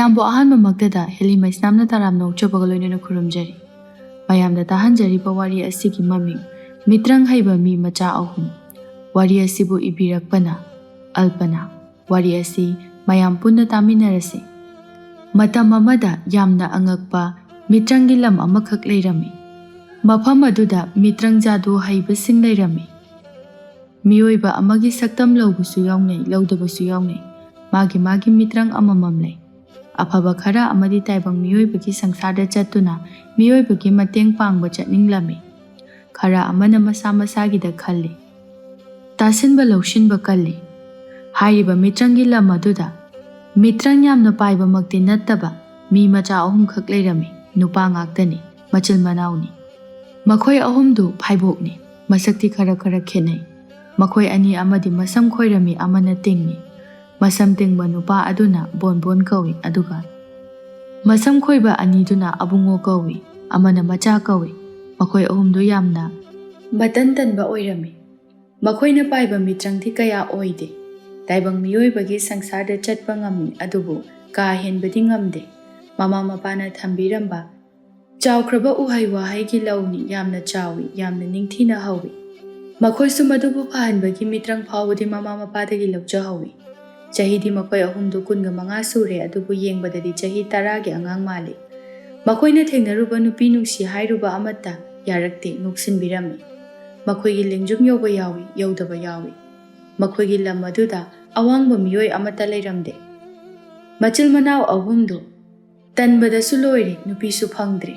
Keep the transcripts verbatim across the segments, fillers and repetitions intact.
ꯃꯌꯥꯝꯕꯨ ꯑꯍꯥꯟꯕꯃꯛꯇꯗ ꯍꯦꯂꯤ ꯃꯩꯁꯅꯥꯝꯅ ꯇꯔꯥꯝꯅ ꯑꯣꯛꯆꯕꯒ ꯂꯣꯏꯅꯅ ꯈꯨꯔꯨꯝꯖꯔꯤ꯫ ꯃꯌꯥꯝꯗ ꯇꯥꯍꯟꯖꯔꯤꯕ ꯋꯥꯔꯤ ꯑꯁꯤꯒꯤ ꯃꯃꯤꯡ ꯃꯤꯇ꯭ꯔꯪ ꯍꯩꯕ ꯃꯤ ꯃꯆꯥ ꯑꯍꯨꯝ꯫ ꯋꯥꯔꯤ ꯑꯁꯤꯕꯨ ꯏꯕꯤꯔꯛꯄꯅ ꯑꯜꯄꯅꯥ꯫ ꯋꯥꯔꯤ ꯑꯁꯤ ꯃꯌꯥꯝ ꯄꯨꯟꯅ ꯇꯥꯃꯤꯟꯅꯔꯁꯤ꯫ ꯃꯇꯝ ꯑꯃꯗ ꯌꯥꯝꯅ ꯑꯉꯛꯄ ꯃꯤꯇ꯭ꯔꯪꯒꯤ ꯂꯝ ꯑꯃꯈꯛ ꯂꯩꯔꯝꯃꯤ꯫ ꯃꯐꯝ ꯑꯗꯨꯗ ꯃꯤꯇ꯭ꯔꯪ ꯖꯥꯗꯨ ꯍꯩꯕꯁꯤꯡ ꯂꯩꯔꯝꯃꯤ꯫ ꯃꯤꯑꯣꯏꯕ ꯑꯃꯒꯤ ꯁꯛꯇꯝ ꯂꯧꯕꯁꯨ ꯌꯥꯎꯅꯩ, ꯂꯧꯗꯕꯁꯨ ꯌꯥꯎꯅꯩ꯫ ꯃꯥꯒꯤ ꯃꯥꯒꯤ ꯃꯤꯇ꯭ꯔꯪ ꯑꯃꯃꯝ ꯂꯩ꯫ ꯑꯐꯕ ꯈꯔ ꯑꯃꯗꯤ ꯇꯥꯏꯕꯪ ꯃꯤꯑꯣꯏꯕꯒꯤ ꯁꯪꯁꯥꯔꯗ ꯆꯠꯇꯨꯅ ꯃꯤꯑꯣꯏꯕꯒꯤ ꯃꯇꯦꯡ ꯄꯥꯡꯕ ꯆꯠꯅꯤꯡꯂꯝꯃꯤ꯫ ꯈꯔ ꯑꯃꯅ ꯃꯁꯥ ꯃꯁꯥꯒꯤꯗ ꯈꯜꯂꯤ꯫ ꯇꯥꯁꯤꯟꯕ ꯂꯧꯁꯤꯟꯕ ꯀꯜꯂꯤ꯫ ꯍꯥꯏꯔꯤꯕ ꯃꯤꯇ꯭ꯔꯪꯒꯤ ꯂꯝ ꯑꯗꯨꯗ ꯃꯤꯇ꯭ꯔꯪ ꯌꯥꯝꯅ ꯄꯥꯏꯕꯃꯛꯇꯤ ꯅꯠꯇꯕ ꯃꯤ ꯃꯆꯥ ꯑꯍꯨꯝꯈꯛ ꯂꯩꯔꯝꯃꯤ꯫ ꯅꯨꯄꯥ ꯉꯥꯛꯇꯅꯤ, ꯃꯆꯤꯜ ꯃꯅꯥꯎꯅꯤ꯫ ꯃꯈꯣꯏ ꯑꯍꯨꯝꯗꯨ ꯐꯥꯏꯕꯣꯛꯅꯤ꯫ ꯃꯁꯛꯇꯤ ꯈꯔ ꯈꯔ ꯈꯦꯠꯅꯩ꯫ ꯃꯈꯣꯏ ꯑꯅꯤ ꯑꯃꯗꯤ ꯃꯁꯝ ꯈꯣꯏꯔꯝꯃꯤ, ꯑꯃꯅ ꯇꯤꯡꯉꯤ꯫ ꯃꯁꯝ ꯇꯤꯡꯕ ꯅꯨꯄꯥ ꯑꯗꯨꯅ ꯕꯣꯟꯕꯣꯟ ꯀꯧꯏ, ꯑꯗꯨꯒ ꯃꯁꯝ ꯈꯣꯏꯕ ꯑꯅꯤꯗꯨꯅ ꯑꯕꯨꯡꯉꯣ ꯀꯧꯏ, ꯑꯃꯅ ꯃꯆꯥ ꯀꯧꯏ꯫ ꯃꯈꯣꯏ ꯑꯍꯨꯝꯗꯨ ꯌꯥꯝꯅ ꯃꯇꯟ ꯇꯟꯕ ꯑꯣꯏꯔꯝꯃꯤ꯫ ꯃꯈꯣꯏꯅ ꯄꯥꯏꯕ ꯃꯤꯇ꯭ꯔꯪꯗꯤ ꯀꯌꯥ ꯑꯣꯏꯗꯦ꯫ ꯇꯥꯏꯕꯪ ꯃꯤꯑꯣꯏꯕꯒꯤ ꯁꯪꯁꯥꯔꯗ ꯆꯠꯄ ꯉꯝꯃꯤ, ꯑꯗꯨꯕꯨ ꯀꯥ ꯍꯦꯟꯕꯗꯤ ꯉꯝꯗꯦ꯫ ꯃꯃꯥ ꯃꯄꯥꯅ ꯊꯝꯕꯤꯔꯝꯕ ꯆꯥꯎꯈ꯭ꯔꯕ ꯎꯍꯩ ꯋꯥꯍꯩꯒꯤ ꯂꯧꯅꯤ, ꯌꯥꯝꯅ ꯆꯥꯎꯏ, ꯌꯥꯝꯅ ꯅꯤꯡꯊꯤꯅ ꯍꯧꯏ꯫ ꯃꯈꯣꯏꯁꯨ ꯃꯗꯨꯕꯨ ꯐꯍꯟꯕꯒꯤ ꯃꯤꯇ꯭ꯔꯪ ꯐꯥꯎꯕꯗꯤ ꯃꯃꯥ ꯃꯄꯥꯗꯒꯤ ꯂꯧꯖꯍꯧꯏ꯫ ꯆꯍꯤꯗꯤ ꯃꯈꯣꯏ ꯑꯍꯨꯝꯗꯨ ꯀꯨꯟꯒ ꯃꯉꯥ ꯁꯨꯔꯦ, ꯑꯗꯨꯕꯨ ꯌꯦꯡꯕꯗꯗꯤ ꯆꯍꯤ ꯇꯔꯥꯒꯤ ꯑꯉꯥꯡ ꯃꯥꯜꯂꯤ꯫ ꯃꯈꯣꯏꯅ ꯊꯦꯡꯅꯔꯨꯕ ꯅꯨꯄꯤ ꯅꯨꯡꯁꯤ ꯍꯥꯏꯔꯨꯕ ꯑꯃꯠꯇ ꯌꯥꯔꯛꯇꯦ, ꯅꯣꯛꯁꯤꯟꯕꯤꯔꯝꯃꯤ꯫ ꯃꯈꯣꯏꯒꯤ ꯂꯦꯡꯖꯨꯝ ꯌꯧꯕ ꯌꯥꯎꯏ, ꯌꯧꯗꯕ ꯌꯥꯎꯏ꯫ ꯃꯈꯣꯏꯒꯤ ꯂꯝ ꯑꯗꯨꯗ ꯑꯋꯥꯡꯕ ꯃꯤꯑꯣꯏ ꯑꯃꯠꯇ ꯂꯩꯔꯝꯗꯦ꯫ ꯃꯆꯤꯜ ꯃꯅꯥꯎ ꯑꯍꯨꯝꯗꯨ ꯇꯟꯕꯗꯁꯨ ꯂꯣꯏꯔꯦ, ꯅꯨꯄꯤꯁꯨ ꯐꯪꯗ꯭ꯔꯦ꯫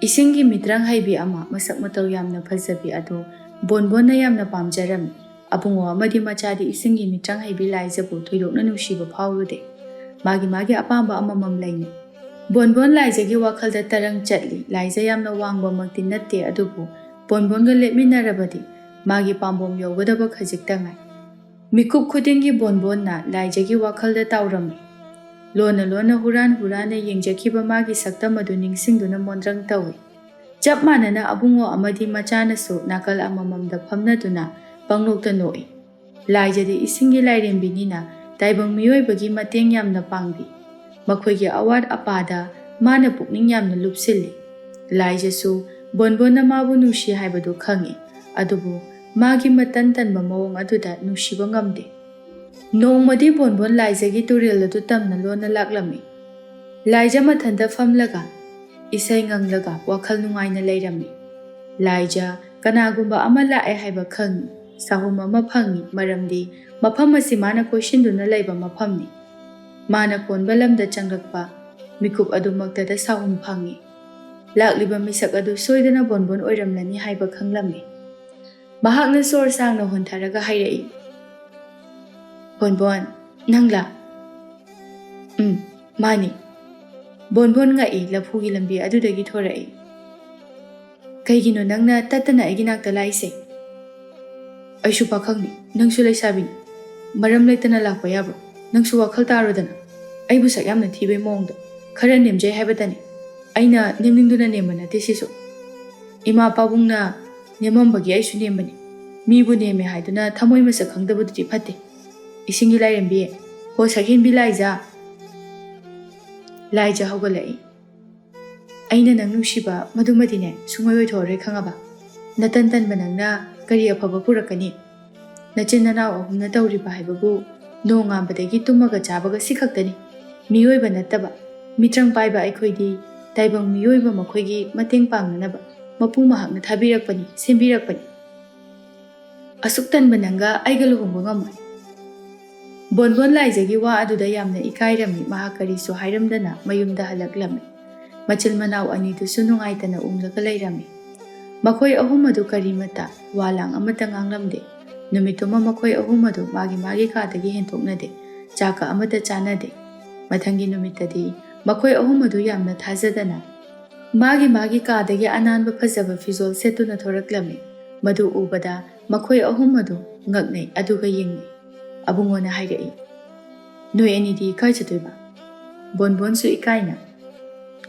ꯏꯁꯤꯡꯒꯤ ꯃꯤꯇ꯭ꯔꯪ ꯍꯩꯕꯤ ꯑꯃ, ꯃꯁꯛ ꯃꯇꯧ ꯌꯥꯝꯅ ꯐꯖꯕꯤ ꯑꯗꯨ ꯕꯣꯟꯕꯣꯟꯅ ꯌꯥꯝꯅ ꯄꯥꯝꯖꯔꯝꯃꯤ꯫ ꯑꯕꯨꯡꯉꯣ ꯑꯃꯗꯤ ꯃꯆꯥꯗꯤ ꯏꯁꯤꯡꯒꯤ ꯃꯤꯇ꯭ꯔꯪ ꯍꯩꯕꯤ ꯂꯥꯏꯖꯕꯨ ꯊꯣꯏꯗꯣꯛꯅ ꯅꯨꯡꯁꯤꯕ ꯐꯥꯎꯔꯨꯗꯦ꯫ ꯃꯥꯒꯤ ꯃꯥꯒꯤ ꯑꯄꯥꯝꯕ ꯑꯃꯃꯝ ꯂꯩꯅꯩ꯫ ꯕꯣꯟꯕꯣꯟ ꯂꯥꯏꯖꯒꯤ ꯋꯥꯈꯜꯗ ꯇꯔꯪ ꯆꯠꯂꯤ꯫ ꯂꯥꯏꯖ ꯌꯥꯝꯅ ꯋꯥꯡꯕꯃꯛꯇꯤ ꯅꯠꯇꯦ, ꯑꯗꯨꯕꯨ ꯕꯣꯟꯕꯣꯟꯒ ꯂꯦꯞꯃꯤꯟꯅꯔꯕꯗꯤ ꯃꯥꯒꯤ ꯄꯥꯝꯕꯣꯝ ꯌꯧꯒꯗꯕ ꯈꯖꯤꯛꯇ ꯉꯥꯏ꯫ ꯃꯤꯀꯨꯞ ꯈꯨꯗꯤꯡꯒꯤ ꯕꯣꯟꯕꯣꯟꯅ ꯂꯥꯏꯖꯒꯤ ꯋꯥꯈꯜꯗ ꯇꯥꯎꯔꯝꯃꯤ꯫ ꯂꯣꯟꯅ ꯂꯣꯟꯅ ꯍꯨꯔꯥꯟ ꯍꯨꯔꯥꯟꯅ ꯌꯦꯡꯖꯈꯤꯕ ꯃꯥꯒꯤ ꯁꯛꯇꯝ ꯑꯗꯨ ꯅꯤꯡꯁꯤꯡꯗꯨꯅ ꯃꯣꯟꯗ꯭ꯔꯪ ꯇꯧꯏ꯫ ꯆꯞ ꯃꯥꯟꯅꯅ ꯑꯕꯨꯡꯉꯣ ꯑꯃꯗꯤ ꯃꯆꯥꯅꯁꯨ ꯅꯥꯀꯜ ꯑꯃꯃꯝꯗ ꯐꯝꯅꯗꯨꯅ ꯄꯪꯅꯣꯛꯇ ꯅꯣꯛꯏ꯫ ꯂꯥꯏꯖꯗꯤ ꯏꯁꯤꯡꯒꯤ ꯂꯥꯏꯔꯦꯝꯕꯤꯅꯤꯅ ꯇꯥꯏꯕꯪ ꯃꯤꯑꯣꯏꯕꯒꯤ ꯃꯇꯦꯡ ꯌꯥꯝꯅ ꯄꯥꯡꯕꯤ꯫ ꯃꯈꯣꯏꯒꯤ ꯑꯋꯥꯠ ꯑꯄꯥꯗ ꯃꯥꯅ ꯄꯨꯛꯅꯤꯡ ꯌꯥꯝꯅ ꯂꯨꯞꯁꯤꯜꯂꯤ꯫ ꯂꯥꯏꯖꯁꯨ ꯕꯣꯟꯕꯣꯟꯅ ꯃꯥꯕꯨ ꯅꯨꯡꯁꯤ ꯍꯥꯏꯕꯗꯨ ꯈꯪꯏ, ꯑꯗꯨꯕꯨ ꯃꯥꯒꯤ ꯃꯇꯟ ꯇꯟꯕ ꯃꯑꯣꯡ ꯑꯗꯨꯗ ꯅꯨꯡꯁꯤꯕ ꯉꯝꯗꯦ꯫ ꯅꯣꯡꯃꯗꯤ ꯕꯣꯟꯕꯣꯟ ꯂꯥꯏꯖꯒꯤ ꯇꯨꯔꯦꯜ ꯑꯗꯨ ꯇꯝꯅ ꯂꯣꯟꯅ ꯂꯥꯛꯂꯝꯃꯤ꯫ ꯂꯥꯏꯖ ꯃꯊꯟꯇ ꯐꯝꯂꯒ ꯏꯁꯩ ꯉꯪꯂꯒ ꯋꯥꯈꯜ ꯅꯨꯡꯉꯥꯏꯅ ꯂꯩꯔꯝꯃꯤ꯫ ꯂꯥꯏꯖ ꯀꯅꯥꯒꯨꯝꯕ ꯑꯃ ꯂꯥꯛꯑꯦ ꯍꯥꯏꯕ ꯈꯪꯏ꯫ ꯁꯥꯍꯨꯝ ꯑꯃ ꯐꯪꯏ, ꯃꯔꯝꯗꯤ ꯃꯐꯝ ꯑꯁꯤ ꯃꯥꯅ ꯀꯣꯏꯁꯤꯟꯗꯨꯅ ꯂꯩꯕ ꯃꯐꯝꯅꯤ꯫ ꯃꯥꯅ ꯀꯣꯟꯕ ꯂꯝꯗ ꯆꯪꯂꯛꯄ ꯃꯤꯀꯨꯞ ꯑꯗꯨꯃꯛꯇꯗ ꯁꯥꯍꯨꯝ ꯐꯪꯏ꯫ ꯂꯥꯛꯂꯤꯕ ꯃꯤꯁꯛ ꯑꯗꯨ ꯁꯣꯏꯗꯅ ꯕꯣꯟꯕꯣꯟ ꯑꯣꯏꯔꯝꯂꯅꯤ ꯍꯥꯏꯕ ꯈꯪꯂꯝꯃꯤ꯫ ꯃꯍꯥꯛꯅ ꯁꯣꯔ ꯁꯥꯡꯅ ꯍꯣꯟꯊꯔꯒ ꯍꯥꯏꯔꯛꯏ, "ꯕꯣꯟꯕꯣꯟ, ꯅꯪꯂꯥ?" "ꯎꯝ, ꯃꯥꯅꯤ꯫" ꯕꯣꯟꯕꯣꯟ ꯉꯛꯏ, ꯂꯐꯨꯒꯤ ꯂꯝꯕꯤ ꯑꯗꯨꯗꯒꯤ ꯊꯣꯔꯛꯏ꯫ "ꯀꯩꯒꯤꯅꯣ ꯅꯪꯅ ꯇꯠꯇꯅ ꯑꯩꯒꯤ ꯅꯥꯛꯇ ꯂꯥꯛꯏꯁꯦ?" "ꯑꯩꯁꯨ ꯄꯥꯈꯪꯅꯤ, ꯅꯪꯁꯨ ꯂꯩꯁꯥꯕꯤꯅꯤ꯫ ꯃꯔꯝ ꯂꯩꯇꯅ ꯂꯥꯛꯄ ꯌꯥꯕ꯭ꯔꯣ? ꯅꯪꯁꯨ ꯋꯥꯈꯜ ꯇꯥꯔꯣꯗꯅ꯫ ꯑꯩꯕꯨ ꯁꯛ ꯌꯥꯝꯅ ꯊꯤꯕꯩ ꯃꯑꯣꯡꯗ꯫ ꯈꯔ ꯅꯦꯝꯖꯩ ꯍꯥꯏꯕꯇꯅꯤ꯫ ꯑꯩꯅ ꯅꯦꯝꯅꯤꯡꯗꯨꯅ ꯅꯦꯝꯕ ꯅꯠꯇꯦ ꯁꯤꯁꯨ꯫ ꯏꯃꯥ ꯄꯥꯕꯨꯡꯅ ꯅꯦꯝꯃꯝꯕꯒꯤ ꯑꯩꯁꯨ ꯅꯦꯝꯕꯅꯤ꯫ ꯃꯤꯕꯨ ꯅꯦꯝꯃꯦ ꯍꯥꯏꯗꯨꯅ ꯊꯃꯣꯏ ꯃꯁꯛ ꯈꯪꯗꯕꯗꯨꯗꯤ ꯐꯠꯇꯦ꯫ ꯏꯁꯤꯡꯒꯤ ꯂꯥꯏꯔꯦꯝꯕꯤ, ꯍꯣ ꯁꯛꯍꯦꯟꯕꯤ ꯂꯥꯏꯖꯥ꯫" ꯂꯥꯏꯖꯥ ꯍꯧꯒꯠꯂꯛꯏ꯫ "ꯑꯩꯅ ꯅꯪ ꯅꯨꯡꯁꯤꯕ ꯃꯗꯨꯃꯗꯤꯅꯦ ꯁꯨꯡꯑꯣꯏ ꯑꯣꯏꯊꯣꯛꯑꯔꯣꯏ, ꯈꯪꯉꯕ? ꯅꯇꯟ ꯇꯟꯕ ꯅꯪꯅ ꯀꯔꯤ ꯑꯐꯕ ꯄꯨꯔꯛꯀꯅꯤ? ꯅꯆꯤꯟ ꯅꯅꯥꯎ ꯑꯍꯨꯝꯅ ꯇꯧꯔꯤꯕ ꯍꯥꯏꯕꯕꯨ ꯅꯣꯡꯉꯥꯟꯕꯗꯒꯤ ꯇꯨꯝꯃꯒ ꯆꯥꯕꯒ ꯁꯤ ꯈꯛꯇꯅꯤ꯫ ꯃꯤꯑꯣꯏꯕ ꯅꯠꯇꯕ, ꯃꯤꯇ꯭ꯔꯪ ꯄꯥꯏꯕ ꯑꯩꯈꯣꯏꯗꯤ ꯇꯥꯏꯕꯪ ꯃꯤꯑꯣꯏꯕ ꯃꯈꯣꯏꯒꯤ ꯃꯇꯦꯡ ꯄꯥꯡꯅꯅꯕ ꯃꯄꯨ ꯃꯍꯥꯛꯅ ꯊꯥꯕꯤꯔꯛꯄꯅꯤ, ꯁꯦꯝꯕꯤꯔꯛꯄꯅꯤ꯫ ꯑꯁꯨꯛ ꯇꯟꯕ ꯅꯪꯒ ꯑꯩꯒ ꯂꯨꯍꯣꯡꯕ ꯉꯝꯃꯣꯏ꯫" ꯕꯣꯟꯕꯣꯟ ꯂꯥꯏꯖꯒꯤ ꯋꯥ ꯑꯗꯨꯗ ꯌꯥꯝꯅ ꯏꯀꯥꯏꯔꯝꯃꯤ꯫ ꯃꯍꯥꯛ ꯀꯔꯤꯁꯨ ꯍꯥꯏꯔꯝꯗꯅ ꯃꯌꯨꯝꯗ ꯍꯜꯂꯛꯂꯝꯃꯤ꯫ ꯃꯆꯤꯟ ꯃꯅꯥꯎ ꯑꯅꯤꯗꯨꯁꯨ ꯅꯨꯡꯉꯥꯏꯇꯅ ꯎꯪꯂꯒ ꯂꯩꯔꯝꯃꯤ꯫ ꯃꯈꯣꯏ ꯑꯍꯨꯝ ꯑꯗꯨ ꯀꯔꯤꯃꯠꯇ ꯋꯥ ꯂꯥꯡ ꯑꯃꯠꯇ ꯉꯥꯡꯂꯝꯗꯦ꯫ ꯅꯨꯃꯤꯠꯇꯨꯃ ꯃꯈꯣꯏ ꯑꯍꯨꯝ ꯑꯗꯨ ꯃꯥꯒꯤ ꯃꯥꯒꯤ ꯀꯥꯗꯒꯤ ꯍꯦꯟꯗꯣꯛꯅꯗꯦ꯫ ꯆꯥꯛꯀ ꯑꯃꯠꯇ ꯆꯥꯅꯗꯦ꯫ ꯃꯊꯪꯒꯤ ꯅꯨꯃꯤꯠꯇꯗꯤ ꯃꯈꯣꯏ ꯑꯍꯨꯝ ꯑꯗꯨ ꯌꯥꯝꯅ ꯊꯥꯖꯗꯅ ꯃꯥꯒꯤ ꯃꯥꯒꯤ ꯀꯥꯗꯒꯤ ꯑꯅꯥꯟꯕ ꯐꯖꯕ ꯐꯤꯖꯣꯜ ꯁꯦꯠꯇꯨꯅ ꯊꯣꯔꯛꯂꯝꯃꯤ꯫ ꯃꯗꯨ ꯎꯕꯗ ꯃꯈꯣꯏ ꯑꯍꯨꯝ ꯑꯗꯨ ꯉꯛꯅꯩ, ꯑꯗꯨꯒ ꯌꯦꯡꯅꯩ꯫ ꯑꯕꯨꯡꯉꯣꯅ ꯍꯥꯏꯔꯛꯏ, "ꯅꯣꯏ ꯑꯅꯤꯗꯤ ꯀꯥꯏ ꯆꯠꯇꯣꯏꯕ?" ꯕꯣꯟꯕꯣꯟꯁꯨ ꯏꯀꯥꯏꯅ,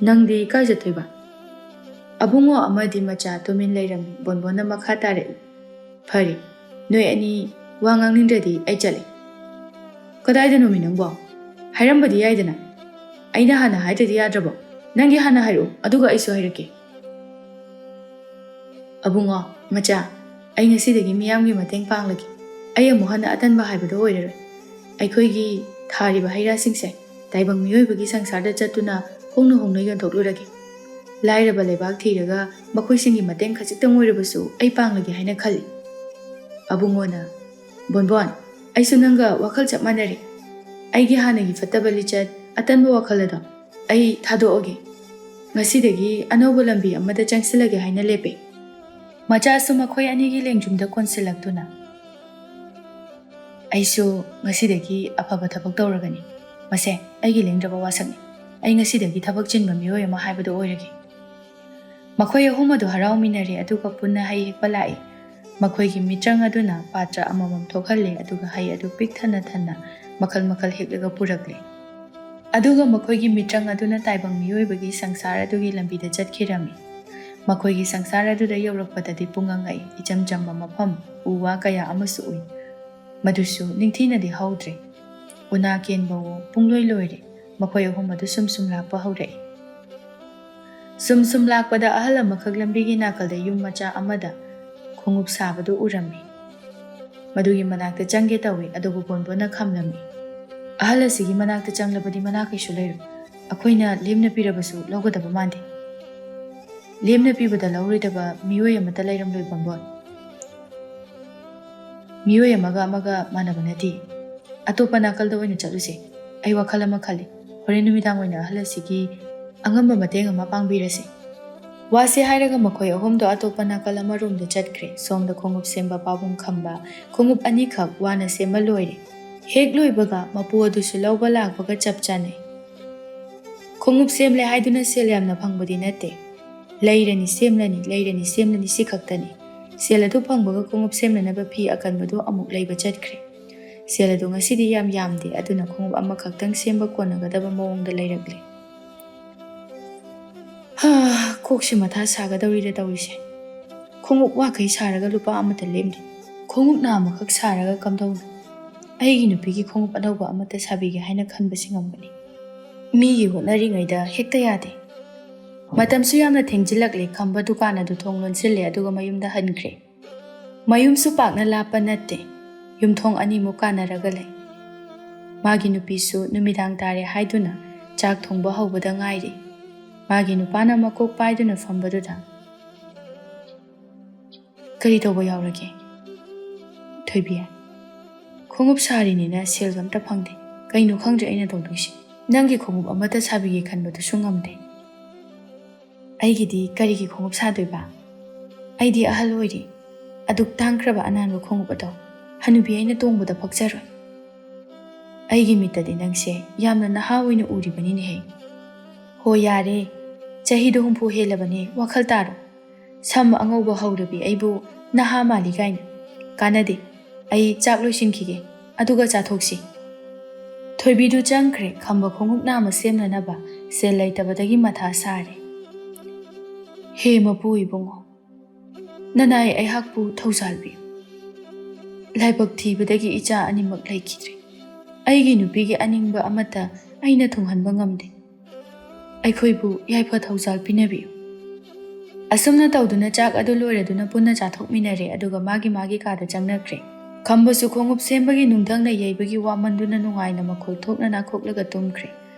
"ꯅꯪꯗꯤ ꯀꯥꯏ ꯆꯠꯇꯣꯏꯕ?" ꯑꯕꯨꯡꯉꯣ ꯑꯃꯗꯤ ꯃꯆꯥ ꯇꯨꯃꯤꯟ ꯂꯩꯔꯝꯃꯤ꯫ ꯕꯣꯟꯕꯣꯟꯅ ꯃꯈꯥ ꯇꯥꯔꯛꯏ, "ꯐꯔꯦ, ꯅꯣꯏ ꯑꯅꯤ ꯋꯥ ꯉꯥꯡꯅꯤꯡꯗ꯭ꯔꯗꯤ ꯑꯩ ꯆꯠꯂꯦ꯫" "ꯀꯗꯥꯏꯗꯅꯣꯃꯤ ꯅꯪꯕꯣ? ꯍꯥꯏꯔꯝꯕꯗꯤ ꯌꯥꯏꯗꯅ?" ꯑꯩꯅ ꯍꯥꯟꯅ ꯍꯥꯏꯗ꯭ꯔꯗꯤ ꯌꯥꯗ꯭ꯔꯕꯣ? ꯅꯪꯒꯤ ꯍꯥꯟꯅ ꯍꯥꯏꯔꯛꯑꯣ, ꯑꯗꯨꯒ ꯑꯩꯁꯨ ꯍꯥꯏꯔꯛꯀꯦ꯫ ꯑꯕꯨꯡꯉꯣ, ꯃꯆꯥ, ꯑꯩ ꯉꯁꯤꯗꯒꯤ ꯃꯤꯌꯥꯝꯒꯤ ꯃꯇꯦꯡ ꯄꯥꯡꯂꯒꯦ꯫ ꯑꯩ ꯑꯃꯨꯛ ꯍꯟꯅ ꯑꯇꯟꯕ ꯍꯥꯏꯕꯗꯣ ꯑꯣꯏꯔꯔꯣꯏ꯫ ꯑꯩꯈꯣꯏꯒꯤ ꯊꯥꯔꯤꯕ ꯍꯩ ꯔꯥꯁꯤꯡꯁꯦ ꯇꯥꯏꯕꯪ ꯃꯤꯑꯣꯏꯕꯒꯤ ꯁꯪꯁꯥꯔꯗ ꯆꯠꯇꯨꯅ ꯍꯣꯡꯅ ꯍꯣꯡꯅ ꯌꯣꯟꯊꯣꯛꯂꯨꯔꯒꯦ꯫ ꯂꯥꯏꯔꯕ ꯂꯩꯕꯥꯛ ꯊꯤꯔꯒ ꯃꯈꯣꯏꯁꯤꯡꯒꯤ ꯃꯇꯦꯡ ꯈꯖꯤꯛꯇꯪ ꯑꯣꯏꯔꯕꯁꯨ ꯑꯩ ꯄꯥꯡꯂꯒꯦ ꯍꯥꯏꯅ ꯈꯜꯂꯤ꯫ ꯑꯕꯨꯡꯉꯣꯅ, "ꯕꯣꯟꯕꯣꯟ, ꯑꯩꯁꯨ ꯅꯪꯒ ꯋꯥꯈꯜ ꯆꯞ ꯃꯥꯟꯅꯔꯦ꯫ ꯑꯩꯒꯤ ꯍꯥꯟꯅꯒꯤ ꯐꯠꯇꯕ ꯂꯤꯆꯠ, ꯑꯇꯟꯕ ꯋꯥꯈꯜ ꯑꯗꯣ ꯑꯩ ꯊꯥꯗꯣꯛꯑꯒꯦ꯫ ꯉꯁꯤꯗꯒꯤ ꯑꯅꯧꯕ ꯂꯝꯕꯤ ꯑꯃꯗ ꯆꯪꯁꯤꯜꯂꯒꯦ ꯍꯥꯏꯅ ꯂꯦꯞꯄꯦ꯫" ꯃꯆꯥꯁꯨ ꯃꯈꯣꯏ ꯑꯅꯤꯒꯤ ꯂꯦꯡꯖꯨꯝꯗ ꯀꯣꯟꯁꯤꯜꯂꯛꯇꯨꯅ, "ꯑꯩꯁꯨ ꯉꯁꯤꯗꯒꯤ ꯑꯐꯕ ꯊꯕꯛ ꯇꯧꯔꯒꯅꯤ꯫ ꯃꯁꯦ ꯑꯩꯒꯤ ꯂꯦꯡꯗ꯭ꯔꯕ ꯋꯥꯁꯛꯅꯤ꯫ ꯑꯩ ꯉꯁꯤꯗꯒꯤ ꯊꯕꯛ ꯆꯤꯟꯕ ꯃꯤꯑꯣꯏ ꯑꯃ ꯍꯥꯏꯕꯗꯨ ꯑꯣꯏꯔꯒꯦ꯫" ꯃꯈꯣꯏ ꯑꯍꯨꯝ ꯑꯗꯨ ꯍꯔꯥꯎꯃꯤꯟꯅꯔꯦ, ꯑꯗꯨꯒ ꯄꯨꯟꯅ ꯍꯩ ꯍꯦꯛꯄ ꯂꯥꯛꯏ꯫ ꯃꯈꯣꯏꯒꯤ ꯃꯤꯇ꯭ꯔꯪ ꯑꯗꯨꯅ ꯄꯥꯇ꯭ꯔ ꯑꯃꯃꯝ ꯊꯣꯛꯍꯜꯂꯦ, ꯑꯗꯨꯒ ꯍꯩ ꯑꯗꯨ ꯄꯤꯛ ꯊꯟꯅ ꯊꯟꯅ ꯃꯈꯜ ꯃꯈꯜ ꯍꯦꯛꯂꯒ ꯄꯨꯔꯛꯂꯦ꯫ ꯑꯗꯨꯒ ꯃꯈꯣꯏꯒꯤ ꯃꯤꯇ꯭ꯔꯪ ꯑꯗꯨꯅ ꯇꯥꯏꯕꯪ ꯃꯤꯑꯣꯏꯕꯒꯤ ꯁꯪꯁꯥꯔ ꯑꯗꯨꯒꯤ ꯂꯝꯕꯤꯗ ꯆꯠꯈꯤꯔꯝꯃꯤ꯫ ꯃꯈꯣꯏꯒꯤ ꯁꯪꯁꯥꯔ ꯑꯗꯨꯗ ꯌꯧꯔꯛꯄꯗꯗꯤ ꯄꯨꯡꯉꯪ ꯉꯛꯏ꯫ ꯏꯆꯝ ꯆꯝꯕ ꯃꯐꯝ, ꯎ ꯋꯥ ꯀꯌꯥ ꯑꯃꯁꯨ ꯎꯏ꯫ ꯃꯗꯨꯁꯨ ꯅꯤꯡꯊꯤꯅꯗꯤ ꯍꯧꯗ꯭ꯔꯦ꯫ ꯎꯅꯥ ꯀꯦꯟꯕꯋꯣ ꯄꯨꯡꯂꯣꯏ ꯂꯣꯏꯔꯦ꯫ ꯃꯈꯣꯏ ꯑꯍꯨꯝ ꯑꯗꯨ ꯁꯨꯝ ꯁꯨꯝ ꯂꯥꯛꯄ ꯍꯧꯔꯛꯏ꯫ ꯁꯨꯝ ꯁꯨꯝ ꯂꯥꯛꯄꯗ ꯑꯍꯜ ꯑꯃꯈꯛ ꯂꯝꯕꯤꯒꯤ ꯅꯥꯀꯜꯗ ꯌꯨꯝ ꯃꯆꯥ ꯑꯃꯗ ꯈꯣꯡꯎꯞ ꯁꯥꯕꯗꯨ ꯎꯔꯝꯃꯤ꯫ ꯃꯗꯨꯒꯤ ꯃꯅꯥꯛꯇ ꯆꯪꯒꯦ ꯇꯧꯏ, ꯑꯗꯨꯕꯨ ꯕꯣꯟꯕꯣꯟꯅ ꯈꯥꯝꯂꯝꯃꯤ꯫ "ꯑꯍꯜ ꯑꯁꯤꯒꯤ ꯃꯅꯥꯛꯇ ꯆꯪꯂꯕꯗꯤ ꯃꯅꯥ ꯀꯩꯁꯨ ꯂꯩꯔꯣꯏ꯫ ꯑꯩꯈꯣꯏꯅ ꯂꯦꯝꯅ ꯄꯤꯔꯕꯁꯨ ꯂꯧꯒꯗꯕ ꯃꯥꯟꯗꯦ꯫ ꯂꯦꯝꯅ ꯄꯤꯕꯗ ꯂꯧꯔꯣꯏꯗꯕ ꯃꯤꯑꯣꯏ ꯑꯃꯠꯇ ꯂꯩꯔꯝꯂꯣꯏ, ꯕꯣꯟꯕꯣꯟ꯫ ꯃꯤꯑꯣꯏ ꯑꯃꯒ ꯑꯃꯒ ꯃꯥꯟꯅꯕ ꯅꯠꯇꯦ꯫ ꯑꯇꯣꯞꯄ ꯅꯥꯀꯜꯗ ꯑꯣꯏꯅ ꯆꯠꯂꯨꯁꯦ꯫ ꯑꯩ ꯋꯥꯈꯜ ꯑꯃ ꯈꯜꯂꯤ꯫ ꯍꯣꯔꯦꯟ ꯅꯨꯃꯤꯗꯥꯡ ꯑꯣꯏꯅ ꯑꯍꯜ ꯑꯁꯤꯒꯤ ꯑꯉꯝꯕ ꯃꯇꯦꯡ ꯑꯃ ꯄꯥꯡꯕꯤꯔꯁꯤ꯫" ꯋꯥꯁꯤ ꯍꯥꯏꯔꯒ ꯃꯈꯣꯏ ꯑꯍꯨꯝꯗꯣ ꯑꯇꯣꯞꯄ ꯅꯥꯀꯜ ꯑꯃꯔꯣꯝꯗ ꯆꯠꯈ꯭ꯔꯦ꯫ ꯁꯣꯝꯗ ꯈꯣꯡꯎꯞ ꯁꯦꯝꯕ ꯄꯥꯕꯨꯡ ꯈꯝꯕ ꯈꯣꯡꯎꯞ ꯑꯅꯤꯈꯛ ꯋꯥꯅ ꯁꯦꯝꯕ ꯂꯣꯏꯔꯦ꯫ ꯍꯦꯛ ꯂꯣꯏꯕꯒ ꯃꯄꯨ ꯑꯗꯨꯁꯨ ꯂꯧꯕ ꯂꯥꯛꯄꯒ ꯆꯞ ꯆꯥꯅꯩ꯫ ꯈꯣꯡꯎꯞ ꯁꯦꯝꯂꯦ ꯍꯥꯏꯗꯨꯅ ꯁꯦꯜ ꯌꯥꯝꯅ ꯐꯪꯕꯗꯤ ꯅꯠꯇꯦ꯫ ꯂꯩꯔꯅꯤ, ꯁꯦꯝꯂꯅꯤ, ꯂꯩꯔꯅꯤ, ꯁꯦꯝꯂꯅꯤ, ꯁꯤ ꯈꯛꯇꯅꯤ꯫ ꯁꯦꯜ ꯑꯗꯨ ꯐꯪꯕꯒ ꯈꯣꯡꯎꯞ ꯁꯦꯝꯅꯅꯕ ꯐꯤ ꯑꯀꯟꯕꯗꯨ ꯑꯃꯨꯛ ꯂꯩꯕ ꯆꯠꯈ꯭ꯔꯦ꯫ ꯁꯦꯜ ꯑꯗꯨ ꯉꯁꯤꯗꯤ ꯌꯥꯝ ꯌꯥꯝꯗꯦ, ꯑꯗꯨꯅ ꯈꯣꯡꯎꯞ ꯑꯃꯈꯛꯇꯪ ꯁꯦꯝꯕ ꯀꯣꯟꯅꯒꯗꯕ ꯃꯑꯣꯡꯗ ꯂꯩꯔꯛꯂꯦ꯫ ꯍꯥ, ꯀꯣꯛꯁꯤ ꯃꯊꯥ ꯁꯥꯒꯗꯧꯔꯤꯗ ꯇꯧꯔꯤꯁꯦ꯫ ꯈꯣꯡꯎꯞ ꯋꯥꯈꯩ ꯁꯥꯔꯒ ꯂꯨꯄꯥ ꯑꯃꯠꯇ ꯂꯦꯝꯗꯦ꯫ ꯈꯣꯡꯎꯞꯅ ꯑꯃꯈꯛ ꯁꯥꯔꯒ ꯀꯝꯗꯧꯅ ꯑꯩꯒꯤ ꯅꯨꯄꯤꯒꯤ ꯈꯣꯡꯎꯞ ꯑꯅꯧꯕ ꯑꯃꯠꯇ ꯁꯥꯕꯤꯒꯦ ꯍꯥꯏꯅ ꯈꯟꯕꯁꯤ ꯉꯝꯒꯅꯤ? ꯃꯤꯒꯤ ꯍꯣꯠꯅꯔꯤꯉꯩꯗ ꯍꯦꯛꯇ ꯌꯥꯗꯦ꯫ ꯃꯇꯝꯁꯨ ꯌꯥꯝꯅ ꯊꯦꯡꯖꯤꯜꯂꯛꯂꯦ꯫ ꯈꯝꯕ ꯗꯨꯀꯥꯟ ꯑꯗꯨ ꯊꯣꯡ ꯂꯣꯟꯁꯤꯜꯂꯦ, ꯑꯗꯨꯒ ꯃꯌꯨꯝꯗ ꯍꯟꯈ꯭ꯔꯦ꯫ ꯃꯌꯨꯝꯁꯨ ꯄꯥꯛꯅ ꯂꯥꯞꯄ ꯅꯠꯇꯦ, ꯌꯨꯝꯊꯣꯡ ꯑꯅꯤꯃꯨꯛ ꯀꯥꯟꯅꯔꯒ ꯂꯩ꯫ ꯃꯥꯒꯤ ꯅꯨꯄꯤꯁꯨ ꯅꯨꯃꯤꯗꯥꯡ ꯇꯥꯔꯦ ꯍꯥꯏꯗꯨꯅ ꯆꯥꯛ ꯊꯣꯡꯕ ꯍꯧꯕꯗ ꯉꯥꯏꯔꯤ꯫ ꯃꯥꯒꯤ ꯅꯨꯄꯥꯅ ꯃꯀꯣꯛ ꯄꯥꯏꯗꯨꯅ ꯐꯝꯕꯗꯨꯗ, "ꯀꯔꯤ ꯇꯧꯕ ꯌꯥꯎꯔꯒꯦ, ꯊꯣꯏꯕꯤ?" "ꯈꯣꯡꯎꯞ ꯁꯥꯔꯤꯅꯤꯅ ꯁꯦꯜꯒ ꯑꯝꯇ ꯐꯪꯗꯦ꯫ ꯀꯩꯅꯣ ꯈꯪꯗ꯭ꯔꯦ ꯑꯩꯅ ꯇꯧꯗꯣꯏꯁꯦ꯫ ꯅꯪꯒꯤ ꯈꯣꯡꯎꯞ ꯑꯃꯠꯇ ꯁꯥꯕꯤꯒꯦ ꯈꯟꯕꯗꯨꯁꯨ ꯉꯝꯗꯦ꯫ ꯑꯩꯒꯤꯗꯤ ꯀꯔꯤꯒꯤ ꯈꯣꯡꯎꯞ ꯁꯥꯗꯣꯏꯕ? ꯑꯩꯗꯤ ꯑꯍꯜ ꯑꯣꯏꯔꯦ꯫ ꯑꯗꯨꯛ ꯇꯥꯡꯈ꯭ꯔꯕ ꯑꯅꯥꯟꯕ ꯈꯣꯡꯎꯞ ꯑꯗꯣ ꯍꯅꯨꯕꯤ ꯑꯩꯅ ꯇꯣꯡꯕꯗ ꯄꯛꯆꯔꯣꯏ꯫ ꯑꯩꯒꯤ ꯃꯤꯠꯇꯗꯤ ꯅꯪꯁꯦ ꯌꯥꯝꯅ ꯅꯍꯥ ꯑꯣꯏꯅ ꯎꯔꯤꯕꯅꯤꯅꯦꯍꯦ꯫ ꯍꯣ ꯌꯥꯔꯦ, ꯆꯍꯤꯗꯣ ꯍꯨꯝꯐꯨ ꯍꯦꯜꯂꯕꯅꯦ, ꯋꯥꯈꯜ ꯇꯥꯔꯣ꯫ ꯁꯝ ꯑꯉꯧꯕ ꯍꯧꯔꯕꯤ ꯑꯩꯕꯨ ꯅꯍꯥ ꯃꯥꯜꯂꯤ ꯀꯥꯏꯅ꯫ ꯀꯥꯟꯅꯗꯦ, ꯑꯩ ꯆꯥꯛ ꯂꯣꯏꯁꯤꯟꯈꯤꯒꯦ, ꯑꯗꯨꯒ ꯆꯥꯊꯣꯛꯁꯤ꯫" ꯊꯣꯏꯕꯤꯗꯨ ꯆꯪꯈ꯭ꯔꯦ꯫ ꯈꯝꯕ ꯈꯣꯡꯎꯞ ꯅꯥꯝꯃ ꯁꯦꯝꯅꯅꯕ ꯁꯦꯜ ꯂꯩꯇꯕꯗꯒꯤ ꯃꯊꯥ ꯁꯥꯔꯦ꯫ "ꯍꯦ ꯃꯄꯨ ꯏꯕꯨꯡꯉꯣ, ꯅꯅꯥꯏ ꯑꯩꯍꯥꯛꯄꯨ ꯊꯧꯖꯥꯜꯕꯤꯌꯨ꯫ ꯂꯥꯏꯕꯛ ꯊꯤꯕꯗꯒꯤ ꯏꯆꯥ ꯑꯅꯤꯃꯛ ꯂꯩꯈꯤꯗ꯭ꯔꯦ꯫ ꯑꯩꯒꯤ ꯅꯨꯄꯤꯒꯤ ꯑꯅꯤꯡꯕ ꯑꯃꯠꯇ ꯑꯩꯅ ꯊꯨꯡꯍꯟꯕ ꯉꯝꯗꯦ꯫ ꯑꯩꯈꯣꯏꯕꯨ ꯌꯥꯏꯐ ꯊꯧꯖꯥꯜ ꯄꯤꯅꯕꯤꯌꯨ꯫" ꯑꯁꯨꯝꯅ ꯇꯧꯗꯨꯅ ꯆꯥꯛ ꯑꯗꯨ ꯂꯣꯏꯔꯗꯨꯅ ꯄꯨꯟꯅ ꯆꯥꯊꯣꯛꯃꯤꯟꯅꯔꯦ, ꯑꯗꯨꯒ ꯃꯥꯒꯤ ꯃꯥꯒꯤ ꯀꯥꯗ ꯆꯪꯅꯈ꯭ꯔꯦ꯫ ꯈꯝꯕꯁꯨ ꯈꯣꯡꯎꯞ ꯁꯦꯝꯕꯒꯤ ꯅꯨꯡꯊꯪꯅ ꯌꯩꯕꯒꯤ ꯋꯥꯃꯟꯗꯨꯅ ꯅꯨꯡꯉꯥꯏꯅ ꯃꯈꯣꯜ ꯊꯣꯛꯅ ꯅꯥꯈꯣꯛꯂꯒ ꯇꯨꯝꯈ꯭ꯔꯦ꯫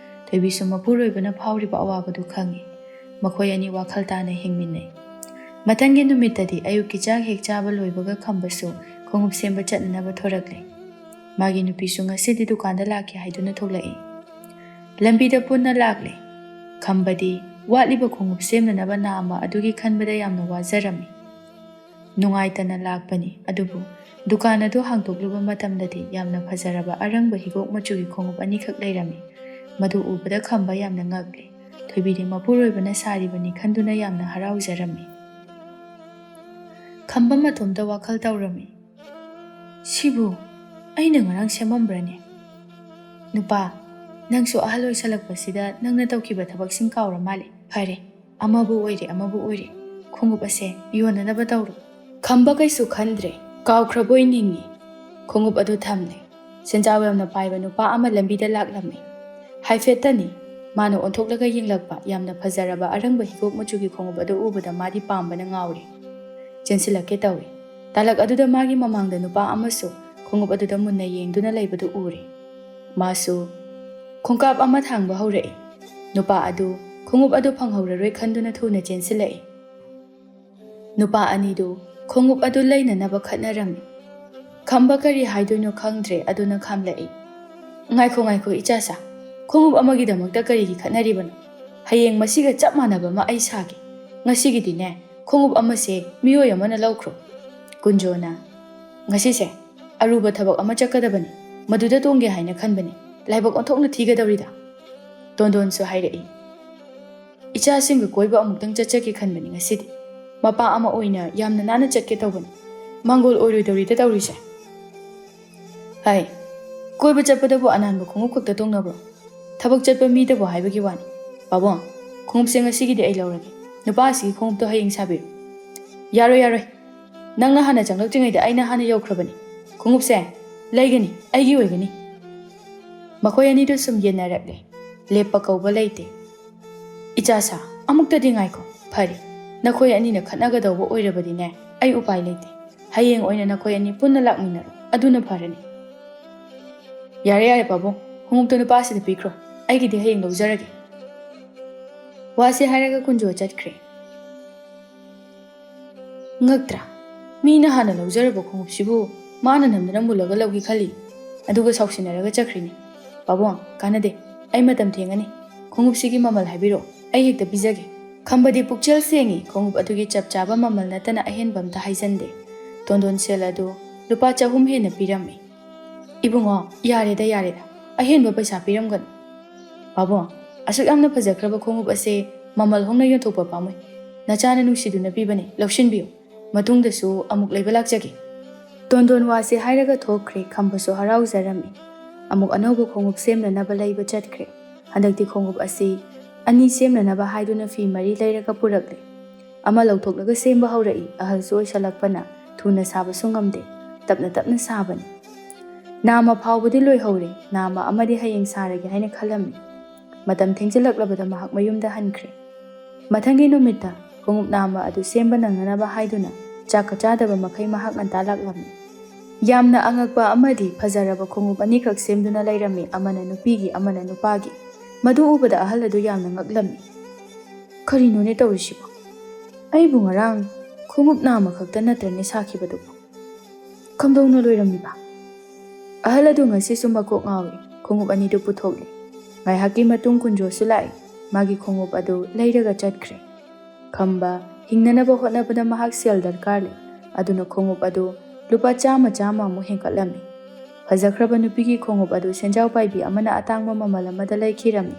ꯊꯣꯏꯕꯤꯁꯨ ꯃꯄꯨꯔꯣꯏꯕꯅ ꯐꯥꯎꯔꯤꯕ ꯑꯋꯥꯕꯗꯨ ꯈꯪꯏ꯫ ꯃꯈꯣꯏ ꯑꯅꯤ ꯋꯥꯈꯜ ꯇꯥꯅ ꯍꯤꯡꯃꯤꯟꯅꯩ꯫ ꯃꯊꯪꯒꯤ ꯅꯨꯃꯤꯠꯇꯗꯤ ꯑꯌꯨꯛꯀꯤ ꯆꯥꯛ ꯍꯦꯛ ꯆꯥꯕ ꯂꯣꯏꯕꯒ ꯈꯝꯕꯁꯨ ꯈꯣꯡꯎꯞ ꯁꯦꯝꯕ ꯆꯠꯅꯅꯕ ꯊꯣꯔꯛꯂꯦ꯫ ꯃꯥꯒꯤ ꯅꯨꯄꯤꯁꯨ ꯉꯁꯤꯗꯤ ꯗꯨꯀꯥꯟꯗ ꯂꯥꯛꯀꯦ ꯍꯥꯏꯗꯨꯅ ꯊꯣꯛꯂꯛꯏ꯫ ꯂꯝꯕꯤꯗ ꯄꯨꯟꯅ ꯂꯥꯛꯂꯦ꯫ ꯈꯝꯕꯗꯤ ꯋꯥꯠꯂꯤꯕ ꯈꯣꯡꯎꯞ ꯁꯦꯝꯅꯅꯕ ꯅꯥꯝꯃ ꯑꯗꯨꯒꯤ ꯈꯟꯕꯗ ꯌꯥꯝꯅ ꯋꯥꯖꯔꯝꯃꯤ꯫ ꯅꯨꯡꯉꯥꯏꯇꯅ ꯂꯥꯛꯄꯅꯤ, ꯑꯗꯨꯕꯨ ꯗꯨꯀꯥꯟ ꯑꯗꯨ ꯍꯥꯡꯗꯣꯛꯂꯨꯕ ꯃꯇꯝꯗꯗꯤ ꯌꯥꯝꯅ ꯐꯖꯔꯕ ꯑꯔꯪꯕ ꯍꯤꯒꯣꯛ ꯃꯆꯨꯒꯤ ꯈꯣꯡꯎꯞ ꯑꯅꯤꯈꯛ ꯂꯩꯔꯝꯃꯤ꯫ ꯃꯗꯨ ꯎꯕꯗ ꯈꯝꯕ ꯌꯥꯝꯅ ꯉꯛꯂꯦ꯫ ꯊꯣꯏꯕꯤꯗꯤ ꯃꯄꯨꯔꯣꯏꯕꯅ ꯁꯥꯔꯤꯕꯅꯤ ꯈꯟꯗꯨꯅ ꯌꯥꯝꯅ ꯍꯔꯥꯎꯖꯔꯝꯃꯤ꯫ ꯈꯝꯕ ꯃꯇꯣꯝꯇ ꯋꯥꯈꯜ ꯇꯧꯔꯝꯃꯤ, "ꯁꯤꯕꯨ ꯑꯩꯅ ꯉꯔꯥꯡ ꯁꯦꯝꯃꯝꯕ꯭ꯔꯅꯦ? ꯅꯨꯄꯥ, ꯅꯪꯁꯨ ꯑꯍꯜ ꯑꯣꯏꯁꯜꯂꯛꯄꯁꯤꯗ ꯅꯪꯅ ꯇꯧꯈꯤꯕ ꯊꯕꯛꯁꯤꯡ ꯀꯥꯎꯔ ꯃꯥꯜꯂꯦ꯫ ꯐꯔꯦ, ꯑꯃꯕꯨ ꯑꯣꯏꯔꯦ, ꯑꯃꯕꯨ ꯑꯣꯏꯔꯦ, ꯈꯣꯡꯎꯞ ꯑꯁꯦ ꯌꯣꯟꯅꯅꯕ ꯇꯧꯔꯣ꯫" ꯈꯝꯕ ꯀꯩꯁꯨ ꯈꯟꯗ꯭ꯔꯦ꯫ ꯀꯥꯎꯈ꯭ꯔꯕꯣꯏ ꯅꯤꯡꯏ꯫ ꯈꯣꯡꯎꯞ ꯑꯗꯨ ꯊꯝꯂꯦ꯫ ꯁꯦꯟꯖꯥꯎ ꯌꯥꯝꯅ ꯄꯥꯏꯕ ꯅꯨꯄꯥ ꯑꯃ ꯂꯝꯕꯤꯗ ꯂꯥꯛꯂꯝꯃꯤ꯫ ꯍꯥꯏꯐꯦꯠꯇꯅꯤ꯫ ꯃꯥꯅ ꯑꯣꯟꯊꯣꯛꯂꯒ ꯌꯦꯡꯂꯛꯄ ꯌꯥꯝꯅ ꯐꯖꯔꯕ ꯑꯔꯪꯕ ꯍꯤꯒꯣꯛ ꯃꯆꯨꯒꯤ ꯈꯣꯡꯎꯞ ꯑꯗꯨ ꯎꯕꯗ ꯃꯥꯗꯤ ꯄꯥꯝꯕꯅ ꯉꯥꯎꯔꯦ꯫ ꯆꯦꯟꯁꯤꯜꯂꯛꯀꯦ ꯇꯧꯏ꯫ ꯇꯥꯂꯛ ꯑꯗꯨꯗ ꯃꯥꯒꯤ ꯃꯃꯥꯡꯗ ꯅꯨꯄꯥ ꯑꯃꯁꯨ ꯈꯣꯡꯎꯞ ꯑꯗꯨꯗ ꯃꯨꯟꯅ ꯌꯦꯡꯗꯨꯅ ꯂꯩꯕꯗꯨ ꯎꯔꯦ꯫ ꯃꯥꯁꯨ ꯈꯣꯡꯀꯥꯞ ꯑꯃ ꯊꯥꯡꯕ ꯍꯧꯔꯛꯏ꯫ ꯅꯨꯄꯥ ꯑꯗꯨ ꯈꯣꯡꯎꯞ ꯑꯗꯨ ꯐꯪꯍꯧꯔꯔꯣꯏ ꯈꯟꯗꯨꯅ ꯊꯨꯅ ꯆꯦꯟꯁꯤꯜꯂꯛꯏ꯫ ꯅꯨꯄꯥ ꯑꯅꯤꯗꯨ ꯈꯣꯡꯎꯞ ꯑꯗꯨ ꯂꯩꯅꯅꯕ ꯈꯠꯅꯔꯝꯃꯤ꯫ ꯈꯝꯕ ꯀꯔꯤ ꯍꯥꯏꯗꯣꯏꯅꯣ ꯈꯪꯗ꯭ꯔꯦ, ꯑꯗꯨꯅ ꯈꯥꯝꯂꯛꯏ꯫ "ꯉꯥꯏꯈꯣ, ꯉꯥꯏꯈꯣ, ꯏꯆꯥꯁꯥ, ꯈꯣꯡꯎꯞ ꯑꯃꯒꯤꯗꯃꯛꯇ ꯀꯔꯤꯒꯤ ꯈꯠꯅꯔꯤꯕꯅꯣ? ꯍꯌꯦꯡ ꯃꯁꯤꯒ ꯆꯞ ꯃꯥꯟꯅꯕ ꯑꯃ ꯑꯩ ꯁꯥꯒꯦ꯫ ꯉꯁꯤꯒꯤꯗꯤꯅꯦ, ꯈꯣꯡꯎꯞ ꯑꯃꯁꯦ ꯃꯤꯑꯣꯏ ꯑꯃꯅ ꯂꯧꯈ꯭ꯔꯣ꯫" ꯀꯨꯟꯖꯣꯅ, "ꯉꯁꯤꯁꯦ ꯑꯔꯨꯕ ꯊꯕꯛ ꯑꯃ ꯆꯠꯀꯗꯕꯅꯤ, ꯃꯗꯨꯗ ꯇꯣꯡꯒꯦ ꯍꯥꯏꯅ ꯈꯟꯕꯅꯤ꯫ ꯂꯥꯏꯕꯛ ꯑꯣꯟꯊꯣꯛꯅ ꯊꯤꯒꯗꯧꯔꯤꯗ꯫" ꯇꯣꯟꯗꯣꯟꯁꯨ ꯍꯥꯏꯔꯛꯏ꯫ "ꯏꯆꯥꯁꯤꯡꯒ ꯀꯣꯏꯕ ꯑꯃꯨꯛꯇꯪ ꯆꯠꯆꯒꯦ ꯈꯟꯕꯅꯤ ꯉꯁꯤꯗꯤ꯫ ꯃꯄꯥ ꯑꯃ ꯑꯣꯏꯅ ꯌꯥꯝꯅ ꯅꯥꯟꯅ ꯆꯠꯀꯦ ꯇꯧꯕꯅꯤ꯫ ꯃꯥꯡꯒꯣꯜ ꯑꯣꯏꯔꯣꯏꯗꯧꯔꯤꯗ ꯇꯧꯔꯤꯁꯦ꯫" "ꯍꯥꯏ, ꯀꯣꯏꯕ ꯆꯠꯄꯗꯕꯨ ꯑꯅꯥꯟꯕ ꯈꯣꯡꯎꯞ ꯈꯛꯇ ꯇꯣꯡꯅꯕ꯭ꯔꯣ? ꯊꯕꯛ ꯆꯠꯄ ꯃꯤꯗꯕꯨ ꯍꯥꯏꯕꯒꯤ ꯋꯥꯅꯤ꯫ ꯄꯥꯕꯨꯡ, ꯈꯣꯡꯎꯞꯁꯦ ꯉꯁꯤꯒꯤꯗꯤ ꯑꯩ ꯂꯧꯔꯒꯦ꯫ ꯅꯨꯄꯥ ꯑꯁꯤꯒꯤ ꯈꯣꯡꯎꯞꯇꯣ ꯍꯌꯦꯡ ꯁꯥꯕꯤꯔꯣ꯫" "ꯌꯥꯔꯣꯏ, ꯌꯥꯔꯣꯏ꯫ ꯅꯪꯅ ꯍꯥꯟꯅ ꯆꯪꯂꯛꯇ꯭ꯔꯤꯉꯩꯗ ꯑꯩꯅ ꯍꯥꯟꯅ ꯌꯧꯈ꯭ꯔꯕꯅꯤ꯫ ꯈꯣꯡꯎꯞꯁꯦ ꯂꯩꯒꯅꯤ, ꯑꯩꯒꯤ ꯑꯣꯏꯒꯅꯤ꯫" ꯃꯈꯣꯏ ꯑꯅꯤꯗꯨ ꯁꯨꯝ ꯌꯦꯟꯅꯔꯛꯂꯦ꯫ ꯂꯦꯞꯄ ꯀꯧꯕ ꯂꯩꯇꯦ꯫ "ꯏꯆꯥꯁꯥ, ꯑꯃꯨꯛꯇꯗꯤ ꯉꯥꯏꯈꯣ꯫ ꯐꯔꯦ, ꯅꯈꯣꯏ ꯑꯅꯤꯅ ꯈꯠꯅꯒꯗꯧꯕ ꯑꯣꯏꯔꯕꯗꯤꯅꯦ, ꯑꯩ ꯎꯄꯥꯏ ꯂꯩꯇꯦ꯫ ꯍꯌꯦꯡ ꯑꯣꯏꯅ ꯅꯈꯣꯏ ꯑꯅꯤ ꯄꯨꯟꯅ ꯂꯥꯛꯃꯤꯟꯅꯔꯣ, ꯑꯗꯨꯅ ꯐꯔꯅꯤ꯫" "ꯌꯥꯔꯦ, ꯌꯥꯔꯦ, ꯄꯥꯕꯨꯡ, ꯈꯣꯡꯎꯞꯇꯣ ꯅꯨꯄꯥꯁꯤꯗ ꯄꯤꯈ꯭ꯔꯣ꯫ ꯑꯩꯒꯤꯗꯤ ꯍꯌꯦꯡ ꯂꯧꯖꯔꯒꯦ꯫" ꯋꯥꯁꯦ ꯍꯥꯏꯔꯒ ꯀꯨꯟꯖꯣ ꯆꯠꯈ꯭ꯔꯦ꯫ ꯉꯛꯇ꯭ꯔꯥ? ꯃꯤꯅ ꯍꯥꯟꯅ ꯂꯧꯖꯔꯕ ꯈꯣꯡꯎꯞꯁꯤꯕꯨ ꯃꯥꯅ ꯅꯝꯗꯅ ꯃꯨꯜꯂꯒ ꯂꯧꯒꯦ ꯈꯜꯂꯤ꯫ ꯑꯗꯨꯒ ꯁꯥꯎꯁꯤꯟꯅꯔꯒ ꯆꯠꯈ꯭ꯔꯤꯅꯤ꯫ "ꯄꯥꯕꯨꯡ, ꯀꯥꯟꯅꯗꯦ꯫ ꯑꯩ ꯃꯇꯝ ꯊꯦꯡꯉꯅꯤ꯫ ꯈꯣꯡꯎꯞꯁꯤꯒꯤ ꯃꯃꯜ ꯍꯥꯏꯕꯤꯔꯛꯑꯣ, ꯑꯩ ꯍꯦꯛꯇ ꯄꯤꯖꯒꯦ꯫" ꯈꯝꯕꯗꯤ ꯄꯨꯛꯆꯦꯜ ꯁꯦꯡꯉꯤ, ꯈꯣꯡꯎꯞ ꯑꯗꯨꯒꯤ ꯆꯞ ꯆꯥꯕ ꯃꯃꯜ ꯅꯠꯇꯅ ꯑꯍꯦꯟꯕ ꯑꯝꯇ ꯍꯥꯏꯖꯟꯗꯦ꯫ ꯇꯣꯟꯗꯣꯟ ꯁꯦꯜ ꯑꯗꯨ ꯂꯨꯄꯥ ꯆꯍꯨꯝ ꯍꯦꯟꯅ ꯄꯤꯔꯝꯃꯤ꯫ "ꯏꯕꯨꯡꯉꯣ, ꯌꯥꯔꯦꯗ, ꯌꯥꯔꯦꯗ, ꯑꯍꯦꯟꯕ ꯄꯩꯁꯥ ꯄꯤꯔꯝꯒꯅꯨ꯫" "ꯄꯥꯕꯨꯡ, ꯑꯁꯨꯛ ꯌꯥꯝꯅ ꯐꯖꯈ꯭ꯔꯕ ꯈꯣꯡꯎꯞ ꯑꯁꯦ ꯃꯃꯜ ꯍꯣꯡꯅ ꯌꯣꯟꯊꯣꯛꯄ ꯄꯥꯝꯃꯨꯏ꯫ ꯅꯆꯥꯅ ꯅꯨꯡꯁꯤꯗꯨꯅ ꯄꯤꯕꯅꯤ, ꯂꯧꯁꯤꯟꯕꯤꯌꯨ꯫ ꯃꯇꯨꯡꯗꯁꯨ ꯑꯃꯨꯛ ꯂꯩꯕ ꯂꯥꯛꯆꯒꯦ꯫" ꯇꯣꯟꯗꯣꯟ ꯋꯥꯁꯦ ꯍꯥꯏꯔꯒ ꯊꯣꯛꯈ꯭ꯔꯦ꯫ ꯈꯝꯕꯁꯨ ꯍꯔꯥꯎꯖꯔꯝꯃꯤ꯫ ꯑꯃꯨꯛ ꯑꯅꯧꯕ ꯈꯣꯡꯎꯞ ꯁꯦꯝꯅꯅꯕ ꯂꯩꯕ ꯆꯠꯈ꯭ꯔꯦ꯫ ꯍꯟꯗꯛꯇꯤ ꯈꯣꯡꯎꯞ ꯑꯁꯤ ꯑꯅꯤ ꯁꯦꯝꯅꯅꯕ ꯍꯥꯏꯗꯨꯅ ꯐꯤ ꯃꯔꯤ ꯂꯩꯔꯒ ꯄꯨꯔꯛꯂꯦ꯫ ꯑꯃ ꯂꯧꯊꯣꯛꯂꯒ ꯁꯦꯝꯕ ꯍꯧꯔꯛꯏ꯫ ꯑꯍꯜꯁꯨ ꯑꯣꯏꯁꯜꯂꯛꯄꯅ ꯊꯨꯅ ꯁꯥꯕꯁꯨ ꯉꯝꯗꯦ꯫ ꯇꯞꯅ ꯇꯞꯅ ꯁꯥꯕꯅꯤ꯫ ꯅꯥꯃ ꯐꯥꯎꯕꯗꯤ ꯂꯣꯏꯍꯧꯔꯦ꯫ ꯅꯥꯃ ꯑꯃꯗꯤ ꯍꯌꯦꯡ ꯁꯥꯔꯒꯦ ꯍꯥꯏꯅ ꯈꯜꯂꯝꯃꯤ꯫ ꯃꯇꯝ ꯊꯦꯡꯖꯤꯜꯂꯛꯂꯕꯗ ꯃꯍꯥꯛ ꯃꯌꯨꯝꯗ ꯍꯟꯈ꯭ꯔꯦ꯫ ꯃꯊꯪꯒꯤ ꯅꯨꯃꯤꯠꯇ ꯈꯣꯡꯎꯞ ꯅꯥꯝꯃ ꯑꯗꯨ ꯁꯦꯝꯕ ꯅꯪꯅꯅꯕ ꯍꯥꯏꯗꯨꯅ ꯆꯥꯛꯀ ꯆꯥꯗꯕ ꯃꯈꯩ ꯃꯍꯥꯛ ꯉꯟꯇꯥ ꯂꯥꯛꯂꯝꯃꯤ꯫ ꯌꯥꯝꯅ ꯑꯉꯛꯄ ꯑꯃꯗꯤ ꯐꯖꯔꯕ ꯈꯣꯡꯎꯞ ꯑꯅꯤꯈꯛ ꯁꯦꯝꯗꯨꯅ ꯂꯩꯔꯝꯃꯤ, ꯑꯃꯅ ꯅꯨꯄꯤꯒꯤ, ꯑꯃꯅ ꯅꯨꯄꯥꯒꯤ꯫ ꯃꯗꯨ ꯎꯕꯗ ꯑꯍꯜ ꯑꯗꯨ ꯌꯥꯝꯅ ꯉꯛꯂꯝꯃꯤ꯫ "ꯀꯔꯤꯅꯣꯅꯦ ꯇꯧꯔꯤꯁꯤꯕꯣ? ꯑꯩꯕꯨ ꯉꯔꯥꯡ ꯈꯣꯡꯎꯞ ꯅꯥꯝꯃ ꯈꯛꯇ ꯅꯠꯇ꯭ꯔꯅꯦ ꯁꯥꯈꯤꯕꯗꯨꯕꯨ? ꯀꯝꯗꯧꯅ ꯂꯣꯏꯔꯝꯃꯤꯕ?" ꯑꯍꯜ ꯑꯗꯨ ꯉꯁꯤꯁꯨ ꯃꯀꯣꯛ ꯉꯥꯎꯏ꯫ ꯈꯣꯡꯎꯞ ꯑꯅꯤꯗꯨ ꯄꯨꯊꯣꯛꯂꯦ꯫ ꯉꯥꯏꯍꯥꯛꯀꯤ ꯃꯇꯨꯡ ꯀꯨꯟꯖꯣꯁꯨ ꯂꯥꯛꯏ꯫ ꯃꯥꯒꯤ ꯈꯣꯡꯎꯞ ꯑꯗꯨ ꯂꯩꯔꯒ ꯆꯠꯈ꯭ꯔꯦ꯫ ꯈꯝꯕ ꯍꯤꯡꯅꯅꯕ ꯍꯣꯠꯅꯕꯗ ꯃꯍꯥꯛ ꯁꯦꯜ ꯗꯔꯀꯥꯔ ꯂꯩ꯫ ꯑꯗꯨꯅ ꯈꯣꯡꯎꯞ ꯑꯗꯨ ꯂꯨꯄꯥ ꯆꯥꯝꯃ ꯆꯥꯝꯃ ꯑꯃꯨꯛ ꯍꯦꯟꯒꯠꯂꯝꯃꯤ꯫ ꯐꯖꯈ꯭ꯔꯕ ꯅꯨꯄꯤꯒꯤ ꯈꯣꯡꯎꯞ ꯑꯗꯨ ꯁꯦꯟꯖꯥꯎ ꯄꯥꯏꯕꯤ ꯑꯃꯅ ꯑꯇꯥꯡꯕ ꯃꯃꯜ ꯑꯃꯗ ꯂꯩꯈꯤꯔꯝꯃꯤ꯫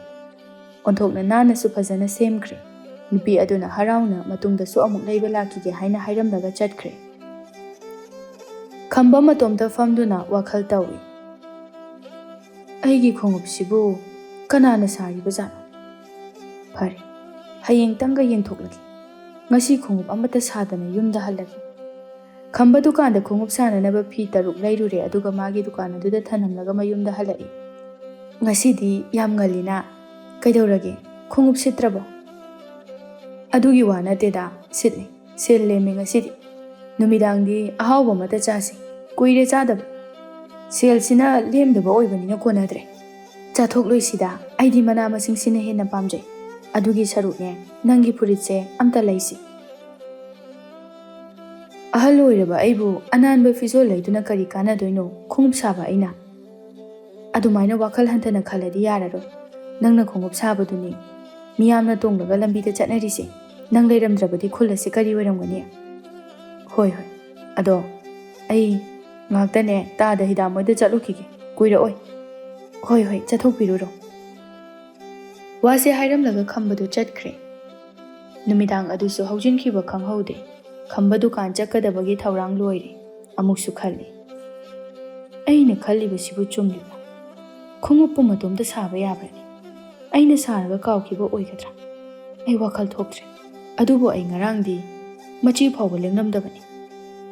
ꯑꯣꯟꯊꯣꯛꯅ ꯅꯥꯟꯅꯁꯨ ꯐꯖꯅ ꯁꯦꯝꯈ꯭ꯔꯦ꯫ ꯅꯨꯄꯤ ꯑꯗꯨꯅ ꯍꯔꯥꯎꯅ ꯃꯇꯨꯡꯗꯁꯨ ꯑꯃꯨꯛ ꯂꯩꯕ ꯂꯥꯛꯈꯤꯒꯦ ꯍꯥꯏꯅ ꯍꯥꯏꯔꯝꯂꯒ ꯆꯠꯈ꯭ꯔꯦ꯫ ꯈꯝꯕ ꯃꯇꯣꯝꯇ ꯐꯝꯗꯨꯅ ꯋꯥꯈꯜ ꯇꯧꯏ꯫ "ꯑꯩꯒꯤ ꯈꯣꯡꯎꯞꯁꯤꯕꯨ ꯀꯅꯥꯅ ꯁꯥꯔꯤꯕꯖꯥꯠꯅꯣ? ꯐꯔꯦ, ꯍꯌꯦꯡꯇꯪꯒ ꯌꯦꯡꯊꯣꯛꯂꯒꯦ꯫ ꯉꯁꯤ ꯈꯣꯡꯎꯞ ꯑꯃꯠꯇ ꯁꯥꯗꯅ ꯌꯨꯝꯗ ꯍꯜꯂꯒꯦ꯫" ꯈꯝꯕ ꯗꯨꯀꯥꯟꯗ ꯈꯣꯡꯎꯞ ꯁꯥꯅꯅꯕ ꯐꯤ ꯇꯔꯨꯛ ꯂꯩꯔꯨꯔꯦ, ꯑꯗꯨꯒ ꯃꯥꯒꯤ ꯗꯨꯀꯥꯟ ꯑꯗꯨꯗ ꯊꯅꯝꯂꯒ ꯃꯌꯨꯝꯗ ꯍꯜꯂꯛꯏ꯫ "ꯉꯁꯤꯗꯤ ꯌꯥꯝ ꯉꯜꯂꯤꯅ, ꯀꯩꯗꯧꯔꯒꯦ? ꯈꯣꯡꯎꯞ ꯁꯤꯠꯇ꯭ꯔꯕꯣ?" "ꯑꯗꯨꯒꯤ ꯋꯥ ꯅꯠꯇꯦꯗ, ꯁꯤꯠꯂꯤ꯫ ꯁꯦꯜ ꯂꯦꯝꯃꯦ ꯉꯁꯤꯗꯤ꯫ ꯅꯨꯃꯤꯗꯥꯡꯗꯤ ꯑꯍꯥꯎꯕ ꯑꯃꯠꯇ ꯆꯥꯁꯤ꯫ ꯀꯨꯏꯔꯦ ꯆꯥꯗꯕ꯫ ꯁꯦꯜꯁꯤꯅ ꯂꯦꯝꯗꯕ ꯑꯣꯏꯕꯅꯤꯅ ꯀꯣꯟꯅꯗ꯭ꯔꯦ꯫ ꯆꯥꯊꯣꯛꯂꯣꯏꯁꯤꯗ, ꯑꯩꯗꯤ ꯃꯅꯥ ꯃꯁꯤꯡꯁꯤꯅ ꯍꯦꯟꯅ ꯄꯥꯝꯖꯩ꯫ ꯑꯗꯨꯒꯤ ꯁꯔꯨꯛꯅꯦ, ꯅꯪꯒꯤ ꯐꯨꯔꯤꯠꯁꯦ ꯑꯝꯇ ꯂꯩꯁꯤ꯫" "ꯑꯍꯜ ꯑꯣꯏꯔꯕ ꯑꯩꯕꯨ ꯑꯅꯥꯟꯕ ꯐꯤꯖꯣꯜ ꯂꯩꯗꯨꯅ ꯀꯔꯤ ꯀꯥꯟꯅꯗꯣꯏꯅꯣ? ꯈꯣꯡꯎꯞ ꯁꯥꯕ ꯑꯩꯅ?" "ꯑꯗꯨꯃꯥꯏꯅ ꯋꯥꯈꯜ ꯍꯟꯊꯅ ꯈꯜꯂꯗꯤ ꯌꯥꯔꯔꯣꯏ꯫ ꯅꯪꯅ ꯈꯣꯡꯎꯞ ꯁꯥꯕꯗꯨꯅꯤ ꯃꯤꯌꯥꯝꯅ ꯇꯣꯡꯂꯒ ꯂꯝꯕꯤꯗ ꯆꯠꯅꯔꯤꯁꯦ꯫ ꯅꯪ ꯂꯩꯔꯝꯗ꯭ꯔꯕꯗꯤ ꯈꯨꯜ ꯑꯁꯤ ꯀꯔꯤ ꯑꯣꯏꯔꯝꯒꯅꯤ?" "ꯍꯣꯏ, ꯍꯣꯏ꯫ ꯑꯗꯣ ꯑꯩ ꯉꯥꯛꯇꯅꯦ ꯇꯥꯗ ꯍꯤꯗꯥꯝ ꯃꯣꯏꯗ ꯆꯠꯂꯨꯈꯤꯒꯦ꯫ ꯀꯨꯏꯔꯛꯑꯣꯏ꯫" "ꯍꯣꯏ, ꯍꯣꯏ, ꯆꯠꯊꯣꯛꯄꯤꯔꯨꯔꯣ꯫" ꯋꯥꯁꯦ ꯍꯥꯏꯔꯝꯂꯒ ꯈꯝꯕꯗꯨ ꯆꯠꯈ꯭ꯔꯦ꯫ ꯅꯨꯃꯤꯗꯥꯡ ꯑꯗꯨꯁꯨ ꯍꯧꯖꯤꯟꯈꯤꯕ ꯈꯪꯍꯧꯗꯦ꯫ ꯈꯝꯕ ꯗꯨꯀꯥꯟ ꯆꯠꯀꯗꯕꯒꯤ ꯊꯧꯔꯥꯡ ꯂꯣꯏꯔꯦ꯫ ꯑꯃꯨꯛꯁꯨ ꯈꯜꯂꯤ, "ꯑꯩꯅ ꯈꯜꯂꯤꯕꯁꯤꯕꯨ ꯆꯨꯝꯂꯤꯕ꯭ꯔꯥ? ꯈꯣꯡꯎꯞꯄꯨ ꯃꯇꯣꯝꯇ ꯁꯥꯕ ꯌꯥꯕ꯭ꯔꯅꯦ? ꯑꯩꯅ ꯁꯥꯔꯒ ꯀꯥꯎꯈꯤꯕ ꯑꯣꯏꯒꯗ꯭ꯔꯥ? ꯑꯩ ꯋꯥꯈꯜ ꯊꯣꯛꯇ꯭ꯔꯦ꯫ ꯑꯗꯨꯕꯨ ꯑꯩ ꯉꯔꯥꯡꯗꯤ ꯃꯆꯤ ꯐꯥꯎꯕ ꯂꯦꯡꯂꯝꯗꯕꯅꯤ꯫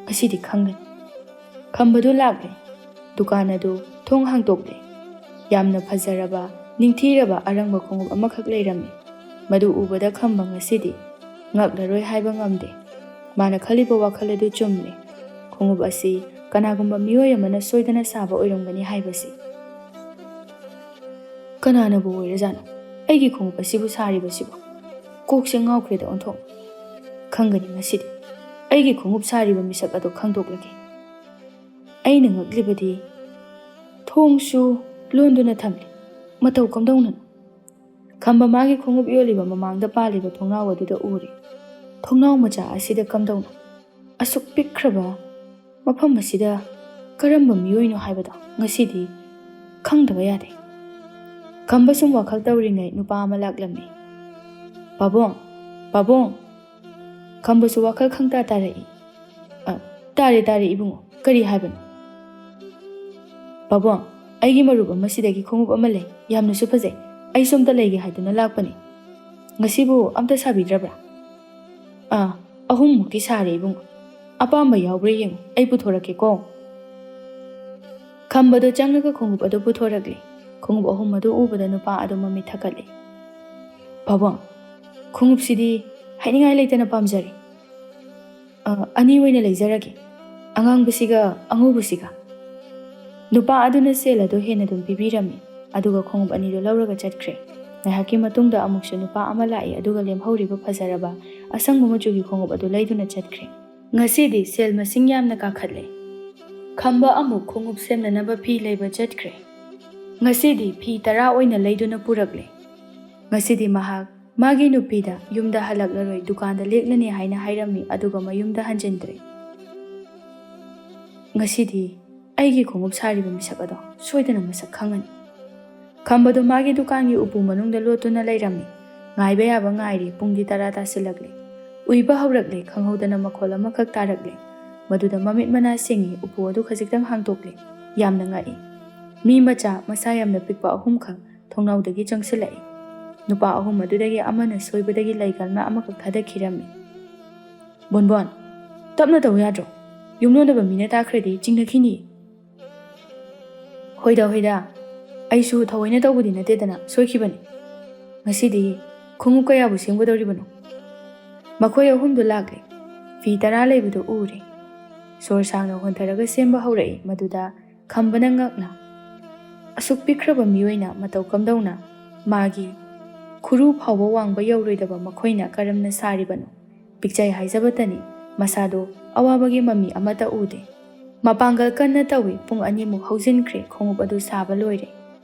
ꯉꯁꯤꯗꯤ ꯈꯪꯒꯅꯤ꯫" ꯈꯝꯕꯗꯨ ꯂꯥꯛꯂꯦ꯫ ꯗꯨꯀꯥꯟ ꯑꯗꯨ ꯊꯣꯡ ꯍꯥꯡꯗꯣꯛꯂꯦ꯫ ꯌꯥꯝꯅ ꯐꯖꯔꯕ ꯅꯤꯡꯊꯤꯔꯕ ꯑꯔꯪꯕ ꯈꯣꯡꯎꯞ ꯑꯃꯈꯛ ꯂꯩꯔꯝꯃꯤ꯫ ꯃꯗꯨ ꯎꯕꯗ ꯈꯝꯕ ꯉꯁꯤꯗꯤ ꯉꯛꯂꯔꯣꯏ ꯍꯥꯏꯕ ꯉꯝꯗꯦ꯫ ꯃꯥꯅ ꯈꯜꯂꯤꯕ ꯋꯥꯈꯜ ꯑꯗꯨ ꯆꯨꯝꯂꯦ꯫ ꯈꯣꯡꯎꯞ ꯑꯁꯤ ꯀꯅꯥꯒꯨꯝꯕ ꯃꯤꯑꯣꯏ ꯑꯃꯅ ꯁꯣꯏꯗꯅ ꯁꯥꯕ ꯑꯣꯏꯔꯝꯒꯅꯤ ꯍꯥꯏꯕꯁꯤ꯫ "ꯀꯅꯥꯅꯕꯨ ꯑꯣꯏꯔꯖꯥꯠꯅꯣ ꯑꯩꯒꯤ ꯈꯣꯡꯎꯞ ꯑꯁꯤꯕꯨ ꯁꯥꯔꯤꯕꯁꯤꯕꯨ? ꯀꯣꯛꯁꯦ ꯉꯥꯎꯈ꯭ꯔꯦꯗ ꯑꯣꯟꯊꯣꯛ꯫ ꯈꯪꯒꯅꯤ ꯉꯁꯤꯗꯤ꯫ ꯑꯩꯒꯤ ꯈꯣꯡꯎꯞ ꯁꯥꯔꯤꯕ ꯃꯤꯁꯛ ꯑꯗꯨ ꯈꯪꯗꯣꯛꯂꯒꯦ꯫" ꯑꯩꯅ ꯉꯛꯂꯤꯕꯗꯤ ꯊꯣꯡꯁꯨ ꯂꯣꯟꯗꯨꯅ ꯊꯝꯂꯤ꯫ ꯃꯇꯧ ꯀꯝꯗꯧꯅꯅꯣ? ꯈꯝꯕ ꯃꯥꯒꯤ ꯈꯣꯡꯎꯞ ꯌꯣꯜꯂꯤꯕ ꯃꯃꯥꯡꯗ ꯄꯥꯜꯂꯤꯕ ꯊꯣꯡꯅꯥꯎ ꯑꯗꯨꯗ ꯎꯔꯦ꯫ ꯊꯣꯡꯅꯥꯎ ꯃꯆꯥ ꯑꯁꯤꯗ ꯀꯝꯗꯧꯅ ꯑꯁꯨꯛ ꯄꯤꯛꯈ꯭ꯔꯕ ꯃꯐꯝ ꯑꯁꯤꯗ ꯀꯔꯝꯕ ꯃꯤꯑꯣꯏꯅꯣ ꯍꯥꯏꯕꯗꯣ ꯉꯁꯤꯗꯤ ꯈꯪꯗꯕ ꯌꯥꯗꯦ꯫ ꯈꯝꯕ ꯁꯨꯝ ꯋꯥꯈꯜ ꯇꯧꯔꯤꯉꯩ ꯅꯨꯄꯥ ꯑꯃ ꯂꯥꯛꯂꯝꯃꯤ꯫ "ꯄꯥꯕꯨꯡ, ꯄꯥꯕꯨꯡ!" ꯈꯝꯕꯁꯨ ꯋꯥꯈꯜ ꯈꯪꯇꯥ ꯇꯥꯔꯛꯏ꯫ "ꯑ, ꯇꯥꯔꯦ, ꯇꯥꯔꯦ ꯏꯕꯨꯡꯉꯣ, ꯀꯔꯤ ꯍꯥꯏꯕꯅꯣ?" "ꯄꯥꯕꯨꯡ, ꯑꯩꯒꯤ ꯃꯔꯨꯞ ꯑꯃꯁꯤꯗꯒꯤ ꯈꯣꯡꯎꯞ ꯑꯃ ꯂꯩ, ꯌꯥꯝꯅꯁꯨ ꯐꯖꯩ꯫ ꯑꯩꯁꯨ ꯑꯝꯇ ꯂꯩꯒꯦ ꯍꯥꯏꯗꯨꯅ ꯂꯥꯛꯄꯅꯤ꯫ ꯉꯁꯤꯕꯨ ꯑꯝꯇ ꯁꯥꯕꯤꯗ꯭ꯔꯕ꯭ꯔꯥ?" "ꯑꯥ, ꯑꯍꯨꯝꯃꯨꯛꯇꯤ ꯁꯥꯔꯦ ꯏꯕꯨꯡꯉꯣ꯫ ꯑꯄꯥꯝꯕ ꯌꯥꯎꯕ꯭ꯔꯥ ꯌꯦꯡꯉꯨ, ꯑꯩ ꯄꯨꯊꯣꯔꯛꯀꯦꯀꯣ꯫" ꯈꯝꯕꯗꯣ ꯆꯪꯂꯒ ꯈꯣꯡꯎꯞ ꯑꯗꯨ ꯄꯨꯊꯣꯔꯛꯂꯦ꯫ ꯈꯣꯡꯎꯞ ꯑꯍꯨꯝ ꯑꯗꯨ ꯎꯕꯗ ꯅꯨꯄꯥ ꯑꯗꯨ ꯃꯃꯤꯠ ꯊꯛꯀꯠꯂꯦ꯫ "ꯄꯥꯕꯨꯡ, ꯈꯣꯡꯎꯞꯁꯤꯗꯤ ꯍꯥꯏꯅꯤꯡꯉꯥꯏ ꯂꯩꯇꯅ ꯄꯥꯝꯖꯔꯦ꯫ ꯑ, ꯑꯅꯤ ꯑꯣꯏꯅ ꯂꯩꯖꯔꯒꯦ, ꯑꯉꯥꯡꯕꯁꯤꯒ ꯑꯉꯧꯕꯁꯤꯒ꯫" ꯅꯨꯄꯥ ꯑꯗꯨꯅ ꯁꯦꯜ ꯑꯗꯨ ꯍꯦꯟꯅ ꯑꯗꯨꯝ ꯄꯤꯕꯤꯔꯝꯃꯤ, ꯑꯗꯨꯒ ꯈꯣꯡꯎꯞ ꯑꯅꯤꯗꯨ ꯂꯧꯔꯒ ꯆꯠꯈ꯭ꯔꯦ꯫ ꯉꯥꯏꯍꯥꯛꯀꯤ ꯃꯇꯨꯡꯗ ꯑꯃꯨꯛꯁꯨ ꯅꯨꯄꯥ ꯑꯃ ꯂꯥꯛꯏ, ꯑꯗꯨꯒ ꯂꯦꯝꯍꯧꯔꯤꯕ ꯐꯖꯔꯕ ꯑꯁꯪꯕ ꯃꯆꯨꯒꯤ ꯈꯣꯡꯎꯞ ꯑꯗꯨ ꯂꯩꯗꯨꯅ ꯆꯠꯈ꯭ꯔꯦ꯫ ꯉꯁꯤꯗꯤ ꯁꯦꯜ ꯃꯁꯤꯡ ꯌꯥꯝꯅ ꯀꯥꯈꯠꯂꯦ꯫ ꯈꯝꯕ ꯑꯃꯨꯛ ꯈꯣꯡꯎꯞ ꯁꯦꯝꯅꯅꯕ ꯐꯤ ꯂꯩꯕ ꯆꯠꯈ꯭ꯔꯦ꯫ ꯉꯁꯤꯗꯤ ꯐꯤ ꯇꯔꯥ ꯑꯣꯏꯅ ꯂꯩꯗꯨꯅ ꯄꯨꯔꯛꯂꯦ꯫ ꯉꯁꯤꯗꯤ ꯃꯍꯥꯛ ꯃꯥꯒꯤ ꯅꯨꯄꯤꯗ ꯌꯨꯝꯗ ꯍꯜꯂꯛꯂꯔꯣꯏ, ꯗꯨꯀꯥꯟꯗ ꯂꯦꯛꯂꯅꯤ ꯍꯥꯏꯅ ꯍꯥꯏꯔꯝꯃꯤ, ꯑꯗꯨꯒ ꯃꯌꯨꯝꯗ ꯍꯟꯖꯤꯟꯗ꯭ꯔꯦ꯫ "ꯉꯁꯤꯗꯤ ꯑꯩꯒꯤ ꯈꯣꯡꯎꯞ ꯁꯥꯔꯤꯕ ꯃꯤꯁꯛ ꯑꯗꯣ ꯁꯣꯏꯗꯅ ꯃꯁꯛ ꯈꯪꯉꯅꯤ꯫" ꯈꯝꯕꯗꯨ ꯃꯥꯒꯤ ꯗꯨꯀꯥꯟꯒꯤ ꯎꯄꯨ ꯃꯅꯨꯡꯗ ꯂꯣꯠꯇꯨꯅ ꯂꯩꯔꯝꯃꯤ꯫ ꯉꯥꯏꯕ ꯌꯥꯕ ꯉꯥꯏꯔꯤ, ꯄꯨꯡꯗꯤ ꯇꯔꯥ ꯇꯥꯁꯤꯜꯂꯛꯂꯦ꯫ ꯎꯏꯕ ꯍꯧꯔꯛꯂꯦ, ꯈꯪꯍꯧꯗꯅ ꯃꯈꯣꯜ ꯑꯃꯈꯛ ꯇꯥꯔꯛꯂꯦ꯫ ꯃꯗꯨꯗ ꯃꯃꯤꯠ ꯃꯅꯥ ꯁꯤꯡꯏ, ꯎꯄꯨ ꯑꯗꯨ ꯈꯖꯤꯛꯇꯪ ꯍꯥꯡꯗꯣꯛꯂꯦ꯫ ꯌꯥꯝꯅ ꯉꯛꯏ꯫ ꯃꯤ ꯃꯆꯥ, ꯃꯁꯥ ꯌꯥꯝꯅ ꯄꯤꯛꯄ ꯑꯍꯨꯝꯈꯛ ꯊꯣꯡꯅꯥꯎꯗꯒꯤ ꯆꯪꯁꯤꯜꯂꯛꯏ꯫ ꯅꯨꯄꯥ ꯑꯍꯨꯝ ꯑꯗꯨꯗꯒꯤ ꯑꯃꯅ ꯁꯣꯏꯕꯗꯒꯤ ꯂꯩꯒꯜꯅ ꯑꯃꯈꯛ ꯊꯥꯗꯈꯤꯔꯝꯃꯤ꯫ "ꯕꯣꯟꯕꯣꯟ, ꯇꯞꯅ ꯇꯧ ꯌꯥꯗ꯭ꯔꯣ? ꯌꯨꯝꯂꯣꯟꯅꯕ ꯃꯤꯅ ꯇꯥꯈ꯭ꯔꯗꯤ ꯆꯤꯡꯅꯈꯤꯅꯤ꯫" "ꯍꯣꯏꯗ, ꯍꯣꯏꯗ, "ꯑꯩꯁꯨ ꯊꯑꯣꯏꯅ ꯇꯧꯕꯗꯤ ꯅꯠꯇꯦꯗꯅ, ꯁꯣꯏꯈꯤꯕꯅꯤ꯫ ꯉꯁꯤꯗꯤ ꯈꯣꯡꯎꯞ ꯀꯌꯥꯕꯨ ꯁꯦꯝꯒꯗꯧꯔꯤꯕꯅꯣ?" ꯃꯈꯣꯏ ꯑꯍꯨꯝꯗꯨ ꯂꯥꯛꯂꯦ꯫ ꯐꯤ ꯇꯔꯥ ꯂꯩꯕꯗꯨ ꯎꯔꯦ꯫ ꯁꯣꯔ ꯁꯥꯡꯅ ꯍꯣꯟꯊꯔꯒ ꯁꯦꯝꯕ ꯍꯧꯔꯛꯏ꯫ ꯃꯗꯨꯗ ꯈꯝꯕꯅ ꯉꯛꯅ, "ꯑꯁꯨꯛ ꯄꯤꯛꯈ꯭ꯔꯕ ꯃꯤꯑꯣꯏꯅ ꯃꯇꯧ ꯀꯝꯗꯧꯅ ꯃꯥꯒꯤ ꯈꯨꯔꯨ ꯐꯥꯎꯕ ꯋꯥꯡꯕ ꯌꯧꯔꯣꯏꯗꯕ ꯃꯈꯣꯏꯅ ꯀꯔꯝꯅ ꯁꯥꯔꯤꯕꯅꯣ? ꯄꯤꯛꯆꯩ ꯍꯥꯏꯖꯕꯇꯅꯤ, ꯃꯁꯥꯗꯣ ꯑꯋꯥꯕꯒꯤ ꯃꯃꯤ ꯑꯃꯠꯇ ꯎꯗꯦ꯫ ꯃꯄꯥꯡꯒꯜ ꯀꯟꯅ ꯇꯧꯏ꯫ ꯄꯨꯡ ꯑꯅꯤꯃꯨꯛ ꯍꯧꯖꯤꯟꯈ꯭ꯔꯦ ꯈꯣꯡꯎꯞ ꯑꯗꯨ ꯁꯥꯕ ꯂꯣꯏꯔꯦ꯫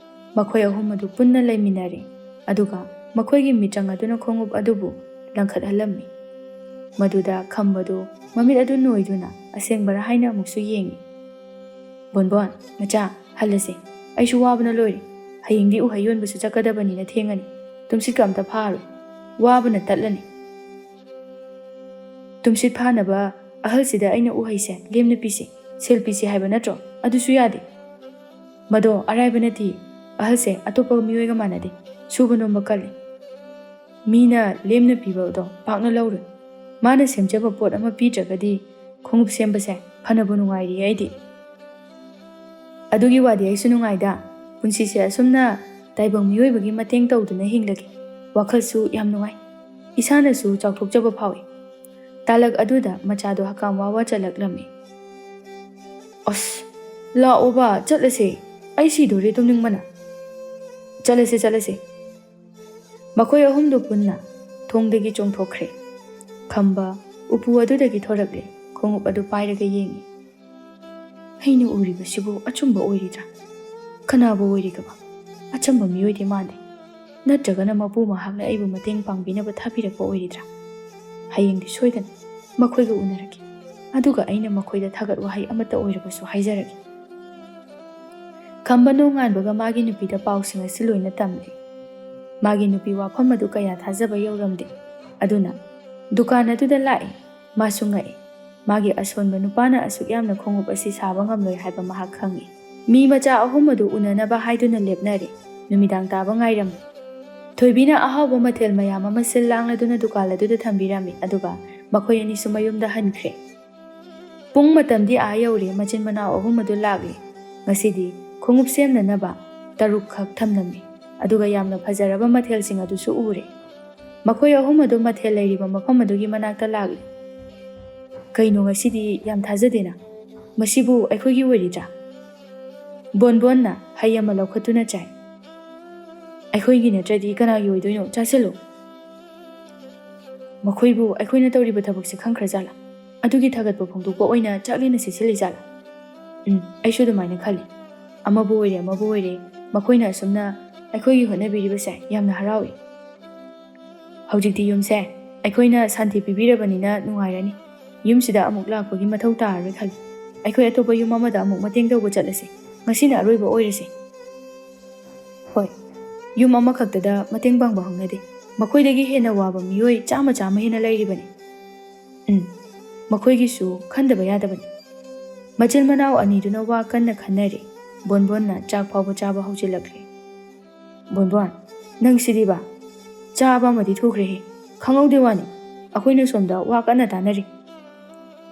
ꯃꯈꯣꯏ ꯑꯍꯨꯝ ꯑꯗꯨ ꯄꯨꯟꯅ ꯂꯩꯃꯤꯟꯅꯔꯦ, ꯑꯗꯨꯒ ꯃꯈꯣꯏꯒꯤ ꯃꯤꯇ꯭ꯔꯪ ꯑꯗꯨꯅ ꯈꯣꯡꯎꯞ ꯑꯗꯨꯕꯨ ꯂꯪꯈꯠꯍꯜꯂꯝꯃꯤ꯫ ꯃꯗꯨꯗ ꯈꯝꯕꯗꯨ ꯃꯃꯤꯠ ꯑꯗꯨ ꯅꯣꯏꯗꯨꯅ, "ꯑꯁꯦꯡꯕꯔꯥ?" ꯍꯥꯏꯅ ꯑꯃꯨꯛꯁꯨ ꯌꯦꯡꯏ꯫ "ꯕꯣꯟꯕꯣꯟ, ꯃꯆꯥ, ꯍꯜꯂꯁꯦ꯫ ꯑꯩꯁꯨ ꯋꯥꯕꯅ ꯂꯣꯏꯔꯦ꯫ ꯍꯌꯦꯡꯗꯤ ꯎꯍꯩ ꯌꯣꯟꯕꯁꯨ ꯆꯠꯀꯗꯕꯅꯤꯅ ꯊꯦꯡꯉꯅꯤ꯫ ꯇꯨꯝꯁꯤꯠꯀ ꯑꯝꯇ ꯐꯥꯔꯣꯏ꯫ ꯋꯥꯕꯅ ꯇꯠꯂꯅꯤ꯫ ꯇꯨꯝꯁꯤꯠ ꯐꯥꯅꯕ ꯑꯍꯜꯁꯤꯗ ꯑꯩꯅ ꯎꯍꯩꯁꯦ ꯂꯦꯝꯅ ꯄꯤꯁꯤ, ꯁꯦꯜ ꯄꯤꯁꯤ ꯍꯥꯏꯕ ꯅꯠꯇ꯭ꯔꯣ? ꯑꯗꯨꯁꯨ ꯌꯥꯗꯦ꯫ ꯃꯗꯣ ꯑꯔꯥꯏꯕ ꯅꯠꯇꯦ꯫ ꯑꯍꯜꯁꯦ ꯑꯇꯣꯞꯄ ꯃꯤꯑꯣꯏꯒ ꯃꯥꯟꯅꯗꯦ꯫ ꯁꯨꯕ ꯅꯣꯝꯕ ꯀꯜꯂꯤ꯫ ꯃꯤꯅ ꯂꯦꯝꯅ ꯄꯤꯕꯗꯣ ꯄꯥꯛꯅ ꯂꯧꯔꯣꯏ꯫ ꯃꯥꯅ ꯁꯦꯝꯖꯕ ꯄꯣꯠ ꯑꯃ ꯄꯤꯗ꯭ꯔꯒꯗꯤ ꯈꯣꯡꯎꯞ ꯁꯦꯝꯕꯁꯦ ꯐꯅꯕꯨ ꯅꯨꯡꯉꯥꯏꯔꯤꯌꯦ ꯑꯩꯗꯤ꯫ ꯑꯗꯨꯒꯤ ꯋꯥꯗꯤ ꯑꯩꯁꯨ ꯅꯨꯡꯉꯥꯏꯗ꯫ ꯄꯨꯟꯁꯤꯁꯦ ꯑꯁꯨꯝꯅ ꯇꯥꯏꯕꯪ ꯃꯤꯑꯣꯏꯕꯒꯤ ꯃꯇꯦꯡ ꯇꯧꯗꯨꯅ ꯍꯤꯡꯂꯒꯦ꯫ ꯋꯥꯈꯜꯁꯨ ꯌꯥꯝ ꯅꯨꯡꯉꯥꯏ꯫ ꯏꯁꯥꯅꯁꯨ ꯆꯥꯎꯊꯣꯛꯆꯕ ꯐꯥꯎꯏ꯫ ꯇꯥꯂꯛ ꯑꯗꯨꯗ ꯃꯆꯥꯗꯣ ꯍꯀꯥꯝ ꯋꯥ ꯋꯥ ꯆꯜꯂꯛꯂꯝꯃꯤ꯫ "ꯑꯁ, ꯂꯥꯛꯑꯣꯕ, ꯆꯠꯂꯁꯦ꯫ ꯑꯩ ꯁꯤꯗꯣꯔꯦ ꯇꯨꯝꯅꯤꯡꯕꯅ꯫" "ꯆꯠꯂꯁꯦ, ꯆꯠꯂꯁꯦ꯫" ꯃꯈꯣꯏ ꯑꯍꯨꯝꯗꯨ ꯄꯨꯟꯅ ꯊꯣꯡꯗꯒꯤ ꯆꯣꯡꯊꯣꯛꯈ꯭ꯔꯦ꯫ ꯈꯝꯕ ꯎꯄꯨ ꯑꯗꯨꯗꯒꯤ ꯊꯣꯔꯛꯂꯦ, ꯈꯣꯡꯎꯞ ꯑꯗꯨ ꯄꯥꯏꯔꯒ ꯌꯦꯡꯏ꯫ "ꯑꯩꯅ ꯎꯔꯤꯕꯁꯤꯕꯨ ꯑꯆꯨꯝꯕ ꯑꯣꯏꯔꯤꯗ꯭ꯔꯥ? ꯀꯅꯥꯕꯨ ꯑꯣꯏꯔꯤꯒꯕ? ꯑꯆꯝꯕ ꯃꯤꯑꯣꯏꯗꯤ ꯃꯥꯟꯗꯦ꯫ ꯅꯠꯇ꯭ꯔꯒꯅ ꯃꯄꯨ ꯃꯍꯥꯛꯅ ꯑꯩꯕꯨ ꯃꯇꯦꯡ ꯄꯥꯡꯕꯤꯅꯕ ꯊꯥꯕꯤꯔꯛꯄ ꯑꯣꯏꯔꯤꯗ꯭ꯔꯥ? ꯍꯌꯦꯡꯗꯤ ꯁꯣꯏꯗꯅ ꯃꯈꯣꯏꯒ ꯎꯅꯔꯒꯦ꯫ ꯑꯗꯨꯒ ꯑꯩꯅ ꯃꯈꯣꯏꯗ ꯊꯥꯒꯠ ꯋꯥꯍꯩ ꯑꯃꯠꯇ ꯑꯣꯏꯔꯕꯁꯨ ꯍꯥꯏꯖꯔꯒꯦ꯫" ꯈꯝꯕ ꯅꯣꯡꯉꯥꯟꯕꯒ ꯃꯥꯒꯤ ꯅꯨꯄꯤꯗ ꯄꯥꯎꯁꯤꯡ ꯑꯁꯤ ꯂꯣꯏꯅ ꯇꯝꯂꯦ꯫ ꯃꯥꯒꯤ ꯅꯨꯄꯤ ꯋꯥꯐꯝ ꯑꯗꯨ ꯀꯌꯥ ꯊꯥꯖꯕ ꯌꯧꯔꯝꯗꯦ꯫ ꯑꯗꯨꯅ ꯗꯨꯀꯥꯟ ꯑꯗꯨꯗ ꯂꯥꯛꯏ꯫ ꯃꯥꯁꯨ ꯉꯛꯏ꯫ ꯃꯥꯒꯤ ꯑꯁꯣꯟꯕ ꯅꯨꯄꯥꯅ ꯑꯁꯨꯛ ꯌꯥꯝꯅ ꯈꯣꯡꯎꯞ ꯑꯁꯤ ꯁꯥꯕ ꯉꯝꯂꯣꯏ ꯍꯥꯏꯕ ꯃꯍꯥꯛ ꯈꯪꯏ꯫ ꯃꯤ ꯃꯆꯥ ꯑꯍꯨꯝ ꯑꯗꯨ ꯎꯅꯅꯕ ꯍꯥꯏꯗꯨꯅ ꯂꯦꯞꯅꯔꯦ꯫ ꯅꯨꯃꯤꯗꯥꯡ ꯇꯥꯕ ꯉꯥꯏꯔꯝꯃꯤ꯫ ꯊꯣꯏꯕꯤꯅ ꯑꯍꯥꯎꯕ ꯃꯊꯦꯜ ꯃꯌꯥꯝ ꯑꯃ ꯁꯤꯜ ꯂꯥꯡꯂꯗꯨꯅ ꯗꯨꯀꯥꯟ ꯑꯗꯨꯗ ꯊꯝꯕꯤꯔꯝꯃꯤ, ꯑꯗꯨꯒ ꯃꯈꯣꯏ ꯑꯅꯤꯁꯨ ꯃꯌꯨꯝꯗ ꯍꯟꯈ꯭ꯔꯦ꯫ ꯄꯨꯡ ꯃꯇꯝꯗꯤ ꯑꯥ ꯌꯧꯔꯦ, ꯃꯆꯤꯟ ꯃꯅꯥꯎ ꯑꯍꯨꯝ ꯑꯗꯨ ꯂꯥꯛꯂꯦ꯫ ꯉꯁꯤꯗꯤ ꯈꯣꯡꯎꯞ ꯁꯦꯝꯅꯅꯕ ꯇꯔꯨꯛꯈꯛ ꯊꯝꯂꯝꯃꯤ꯫ ꯑꯗꯨꯒ ꯌꯥꯝꯅ ꯐꯖꯔꯕ ꯃꯊꯦꯜꯁꯤꯡ ꯑꯗꯨꯁꯨ ꯎꯔꯦ꯫ ꯃꯈꯣꯏ ꯑꯍꯨꯝ ꯑꯗꯨ ꯃꯊꯦꯜ ꯂꯩꯔꯤꯕ ꯃꯐꯝ ꯑꯗꯨꯒꯤ ꯃꯅꯥꯛꯇ ꯂꯥꯛꯂꯤ꯫ "ꯀꯩꯅꯣ, ꯉꯁꯤꯗꯤ ꯌꯥꯝ ꯊꯥꯖꯗꯦꯅ꯫ ꯃꯁꯤꯕꯨ ꯑꯩꯈꯣꯏꯒꯤ ꯑꯣꯏꯔꯤꯗ꯭ꯔꯥ?" ꯕꯣꯟꯕꯣꯟꯅ ꯍꯩ ꯑꯃ ꯂꯧꯈꯠꯇꯨꯅ ꯆꯥꯏ꯫ "ꯑꯩꯈꯣꯏꯒꯤ ꯅꯠꯇ꯭ꯔꯗꯤ ꯀꯅꯥꯒꯤ ꯑꯣꯏꯗꯣꯏꯅꯣ? ꯆꯥꯁꯤꯜꯂꯨ꯫ ꯃꯈꯣꯏꯕꯨ ꯑꯩꯈꯣꯏꯅ ꯇꯧꯔꯤꯕ ꯊꯕꯛꯁꯦ ꯈꯪꯈ꯭ꯔꯖꯥꯠꯂꯥ? ꯑꯗꯨꯒꯤ ꯊꯥꯒꯠꯄ ꯐꯣꯡꯗꯣꯛꯄ ꯑꯣꯏꯅ ꯆꯥꯛꯂꯦꯟꯅ ꯁꯤꯠꯆꯤꯜꯂꯤꯖꯥꯠꯂꯥ?" ꯎꯝ, ꯑꯩꯁꯨ ꯑꯗꯨꯃꯥꯏꯅ ꯈꯜꯂꯤ꯫ ꯑꯃꯕꯨ ꯑꯣꯏꯔꯦ, ꯑꯃꯕꯨ ꯑꯣꯏꯔꯦ, ꯃꯈꯣꯏꯅ ꯑꯁꯨꯝꯅ ꯑꯩꯈꯣꯏꯒꯤ ꯍꯣꯠꯅꯕꯤꯔꯤꯕꯁꯦ ꯌꯥꯝꯅ ꯍꯔꯥꯎꯏ꯫ ꯍꯧꯖꯤꯛꯇꯤ ꯌꯨꯝꯁꯦ ꯑꯩꯈꯣꯏꯅ ꯁꯥꯟꯇꯤ ꯄꯤꯕꯤꯔꯕꯅꯤꯅ ꯅꯨꯡꯉꯥꯏꯔꯅꯤ꯫ ꯌꯨꯝꯁꯤꯗ ꯑꯃꯨꯛ ꯂꯥꯛꯄꯒꯤ ꯃꯊꯧ ꯇꯥꯔꯔꯣꯏ ꯈꯜꯂꯤ꯫ ꯑꯩꯈꯣꯏ ꯑꯇꯣꯞꯄ ꯌꯨꯝ ꯑꯃꯗ ꯑꯃꯨꯛ ꯃꯇꯦꯡ ꯇꯧꯕ ꯆꯠꯂꯁꯤ꯫ ꯉꯁꯤꯅ ꯑꯔꯣꯏꯕ ꯑꯣꯏꯔꯁꯤ꯫ ꯍꯣꯏ, ꯌꯨꯝ ꯑꯃꯈꯛꯇꯗ ꯃꯇꯦꯡ ꯄꯥꯡꯕ ꯍꯧꯅꯗꯦ꯫ ꯃꯈꯣꯏꯗꯒꯤ ꯍꯦꯟꯅ ꯋꯥꯕ ꯃꯤꯑꯣꯏ ꯆꯥꯝꯃ ꯆꯥꯝꯃ ꯍꯦꯟꯅ ꯂꯩꯔꯤꯕꯅꯤ꯫ ꯎꯝ, ꯃꯈꯣꯏꯒꯤꯁꯨ ꯈꯟꯗꯕ ꯌꯥꯗꯕꯅꯤ꯫ ꯃꯆꯤꯟ ꯃꯅꯥꯎ ꯑꯅꯤꯗꯨꯅ ꯋꯥ ꯀꯟꯅ ꯈꯟꯅꯔꯤ꯫ ꯕꯣꯟꯕꯣꯟꯅ ꯆꯥꯛ ꯐꯥꯎꯕ ꯆꯥꯕ ꯍꯧꯖꯤꯜꯂꯛꯂꯦ꯫ "ꯕꯣꯟꯕꯣꯟ, ꯅꯪ ꯁꯤꯗꯤꯕ? ꯆꯥꯕ ꯑꯃꯗꯤ ꯊꯨꯈ꯭ꯔꯦꯍꯦ꯫ ꯈꯪꯍꯧꯗꯦ ꯋꯥꯅꯤ꯫ ꯑꯩꯈꯣꯏꯅ ꯁꯣꯝꯗ ꯋꯥ ꯀꯟꯅ ꯇꯥꯟꯅꯔꯤ꯫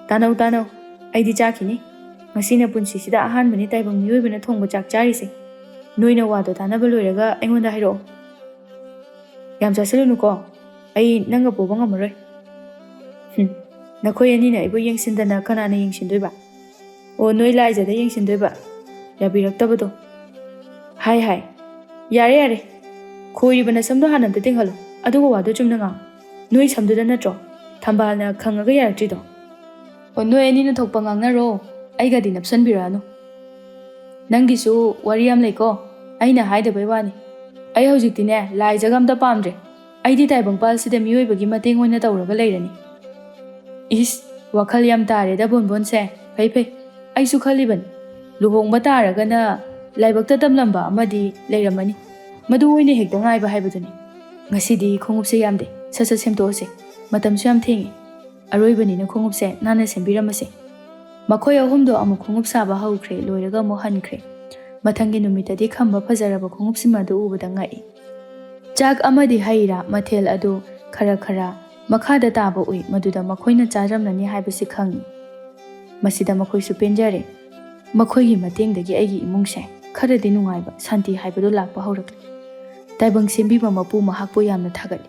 ꯇꯥꯅꯧ, ꯇꯥꯅꯧ꯫ ꯑꯩꯗꯤ ꯆꯥꯈꯤꯅꯤ꯫ ꯉꯁꯤꯅ ꯄꯨꯟꯁꯤꯁꯤꯗ ꯑꯍꯥꯟꯕꯅꯤ ꯇꯥꯏꯕꯪ ꯃꯤꯑꯣꯏꯕꯅ ꯊꯣꯡꯕ ꯆꯥꯛ ꯆꯥꯔꯤꯁꯦ꯫ ꯅꯣꯏꯅ ꯋꯥꯗꯣ ꯇꯥꯟꯅꯕ ꯂꯣꯏꯔꯒ ꯑꯩꯉꯣꯟꯗ ꯍꯥꯏꯔꯛꯑꯣ꯫ ꯌꯥꯝ ꯆꯥꯁꯤꯜꯂꯨꯅꯨꯀꯣ꯫ ꯑꯩ ꯅꯪꯒ ꯄꯨꯕ ꯉꯝꯃꯔꯣꯏ꯫" "ꯍꯨꯝ, ꯅꯈꯣꯏ ꯑꯅꯤꯅ ꯑꯩꯕꯨ ꯌꯦꯡꯁꯤꯟꯗꯅ ꯀꯅꯥꯅ ꯌꯦꯡꯁꯤꯟꯗꯣꯏꯕ? ꯑꯣ, ꯅꯣꯏ ꯂꯥꯏꯖꯗ ꯌꯦꯡꯁꯤꯟꯗꯣꯏꯕ? ꯌꯥꯕꯤꯔꯛꯇꯕꯗꯣ꯫ ꯍꯥꯏ, ꯍꯥꯏ꯫ ꯌꯥꯔꯦ, ꯌꯥꯔꯦ꯫ ꯈꯣꯏꯔꯤꯕ ꯅꯁꯝꯗꯣ ꯍꯥꯟꯅ ꯑꯝꯇ ꯇꯤꯡꯍꯜꯂꯣ꯫ ꯑꯗꯨꯒ ꯋꯥꯗꯣ ꯆꯨꯝꯅ ꯉꯥꯡꯉꯨ꯫ ꯅꯣꯏ ꯁꯝꯗꯨꯗ ꯅꯠꯇ꯭ꯔꯣ ꯊꯝꯕꯥꯜꯅ ꯈꯪꯉꯒ ꯌꯥꯔꯛꯇ꯭ꯔꯤꯗꯣ?" "ꯑꯣ, ꯅꯣꯏ ꯑꯅꯤꯅ ꯊꯣꯛꯄ ꯉꯥꯡꯅꯔꯣ꯫ ꯑꯩꯒꯗꯤ ꯅꯞꯁꯟꯕꯤꯔꯛꯑꯅꯨ꯫ ꯅꯪꯒꯤꯁꯨ ꯋꯥꯔꯤ ꯌꯥꯝ ꯂꯩꯀꯣ꯫ ꯑꯩꯅ ꯍꯥꯏꯗꯕꯩ ꯋꯥꯅꯤ꯫ ꯑꯩ ꯍꯧꯖꯤꯛꯇꯤꯅꯦ, ꯂꯥꯏꯖꯒ ꯑꯝꯇ ꯄꯥꯝꯗ꯭ꯔꯦ꯫ ꯑꯩꯗꯤ ꯇꯥꯏꯕꯪꯄꯥꯜꯁꯤꯗ ꯃꯤꯑꯣꯏꯕꯒꯤ ꯃꯇꯦꯡ ꯑꯣꯏꯅ ꯇꯧꯔꯒ ꯂꯩꯔꯅꯤ꯫" ꯏꯁ, ꯋꯥꯈꯜ ꯌꯥꯝ ꯇꯥꯔꯦꯗ ꯕꯣꯟꯕꯣꯟꯁꯦ꯫ ꯐꯩ, ꯐꯩ꯫ ꯑꯩꯁꯨ ꯈꯜꯂꯤꯕꯅꯤ, ꯂꯨꯍꯣꯡꯕ ꯇꯥꯔꯒꯅ ꯂꯥꯏꯕꯛꯇ ꯇꯝꯂꯝꯕ ꯑꯃꯗꯤ ꯂꯩꯔꯝꯃꯅꯤ꯫ ꯃꯗꯨ ꯑꯣꯏꯅ ꯍꯦꯛꯇ ꯉꯥꯏꯕ ꯍꯥꯏꯕꯗꯨꯅꯤ꯫ ꯉꯁꯤꯗꯤ ꯈꯣꯡꯎꯞꯁꯦ ꯌꯥꯝꯗꯦ꯫ ꯁꯠ ꯁꯠ ꯁꯦꯝꯗꯣꯛꯑꯁꯦ꯫ ꯃꯇꯝꯁꯨ ꯌꯥꯝ ꯊꯦꯡꯉꯦ꯫ ꯑꯔꯣꯏꯕꯅꯤꯅ ꯈꯣꯡꯎꯞꯁꯦ ꯅꯥꯟꯅ ꯁꯦꯝꯕꯤꯔꯝꯃꯁꯦ꯫ ꯃꯈꯣꯏ ꯑꯍꯨꯝꯗꯣ ꯑꯃꯨꯛ ꯈꯣꯡꯎꯞ ꯁꯥꯕ ꯍꯧꯈ꯭ꯔꯦ, ꯂꯣꯏꯔꯒ ꯑꯃꯨꯛ ꯍꯟꯈ꯭ꯔꯦ꯫ ꯃꯊꯪꯒꯤ ꯅꯨꯃꯤꯠꯇꯗꯤ ꯈꯝꯕ ꯐꯖꯔꯕ ꯈꯣꯡꯎꯞꯁꯤꯃ ꯑꯗꯨ ꯎꯕꯗ ꯉꯛꯏ꯫ ꯆꯥꯛ ꯑꯃꯗꯤ ꯍꯩ ꯔꯥ ꯃꯊꯦꯜ ꯑꯗꯨ ꯈꯔ ꯈꯔ ꯃꯈꯥꯗ ꯇꯥꯕ ꯎꯏ, ꯃꯗꯨꯗ ꯃꯈꯣꯏꯅ ꯆꯥꯔꯝꯂꯅꯤ ꯍꯥꯏꯕꯁꯤ ꯈꯪꯏ꯫ ꯃꯁꯤꯗ ꯃꯈꯣꯏꯁꯨ ꯄꯦꯟꯖꯔꯦ꯫ ꯃꯈꯣꯏꯒꯤ ꯃꯇꯦꯡꯗꯒꯤ ꯑꯩꯒꯤ ꯏꯃꯨꯡꯁꯦ ꯈꯔꯗꯤ ꯅꯨꯡꯉꯥꯏꯕ, ꯁꯥꯟꯇꯤ ꯍꯥꯏꯕꯗꯨ ꯂꯥꯛꯄ ꯍꯧꯔꯛꯂꯦ꯫ ꯇꯥꯏꯕꯪ ꯁꯦꯝꯕꯤꯕ ꯃꯄꯨ ꯃꯍꯥꯛꯄꯨ ꯌꯥꯝꯅ ꯊꯥꯒꯠꯂꯤ꯫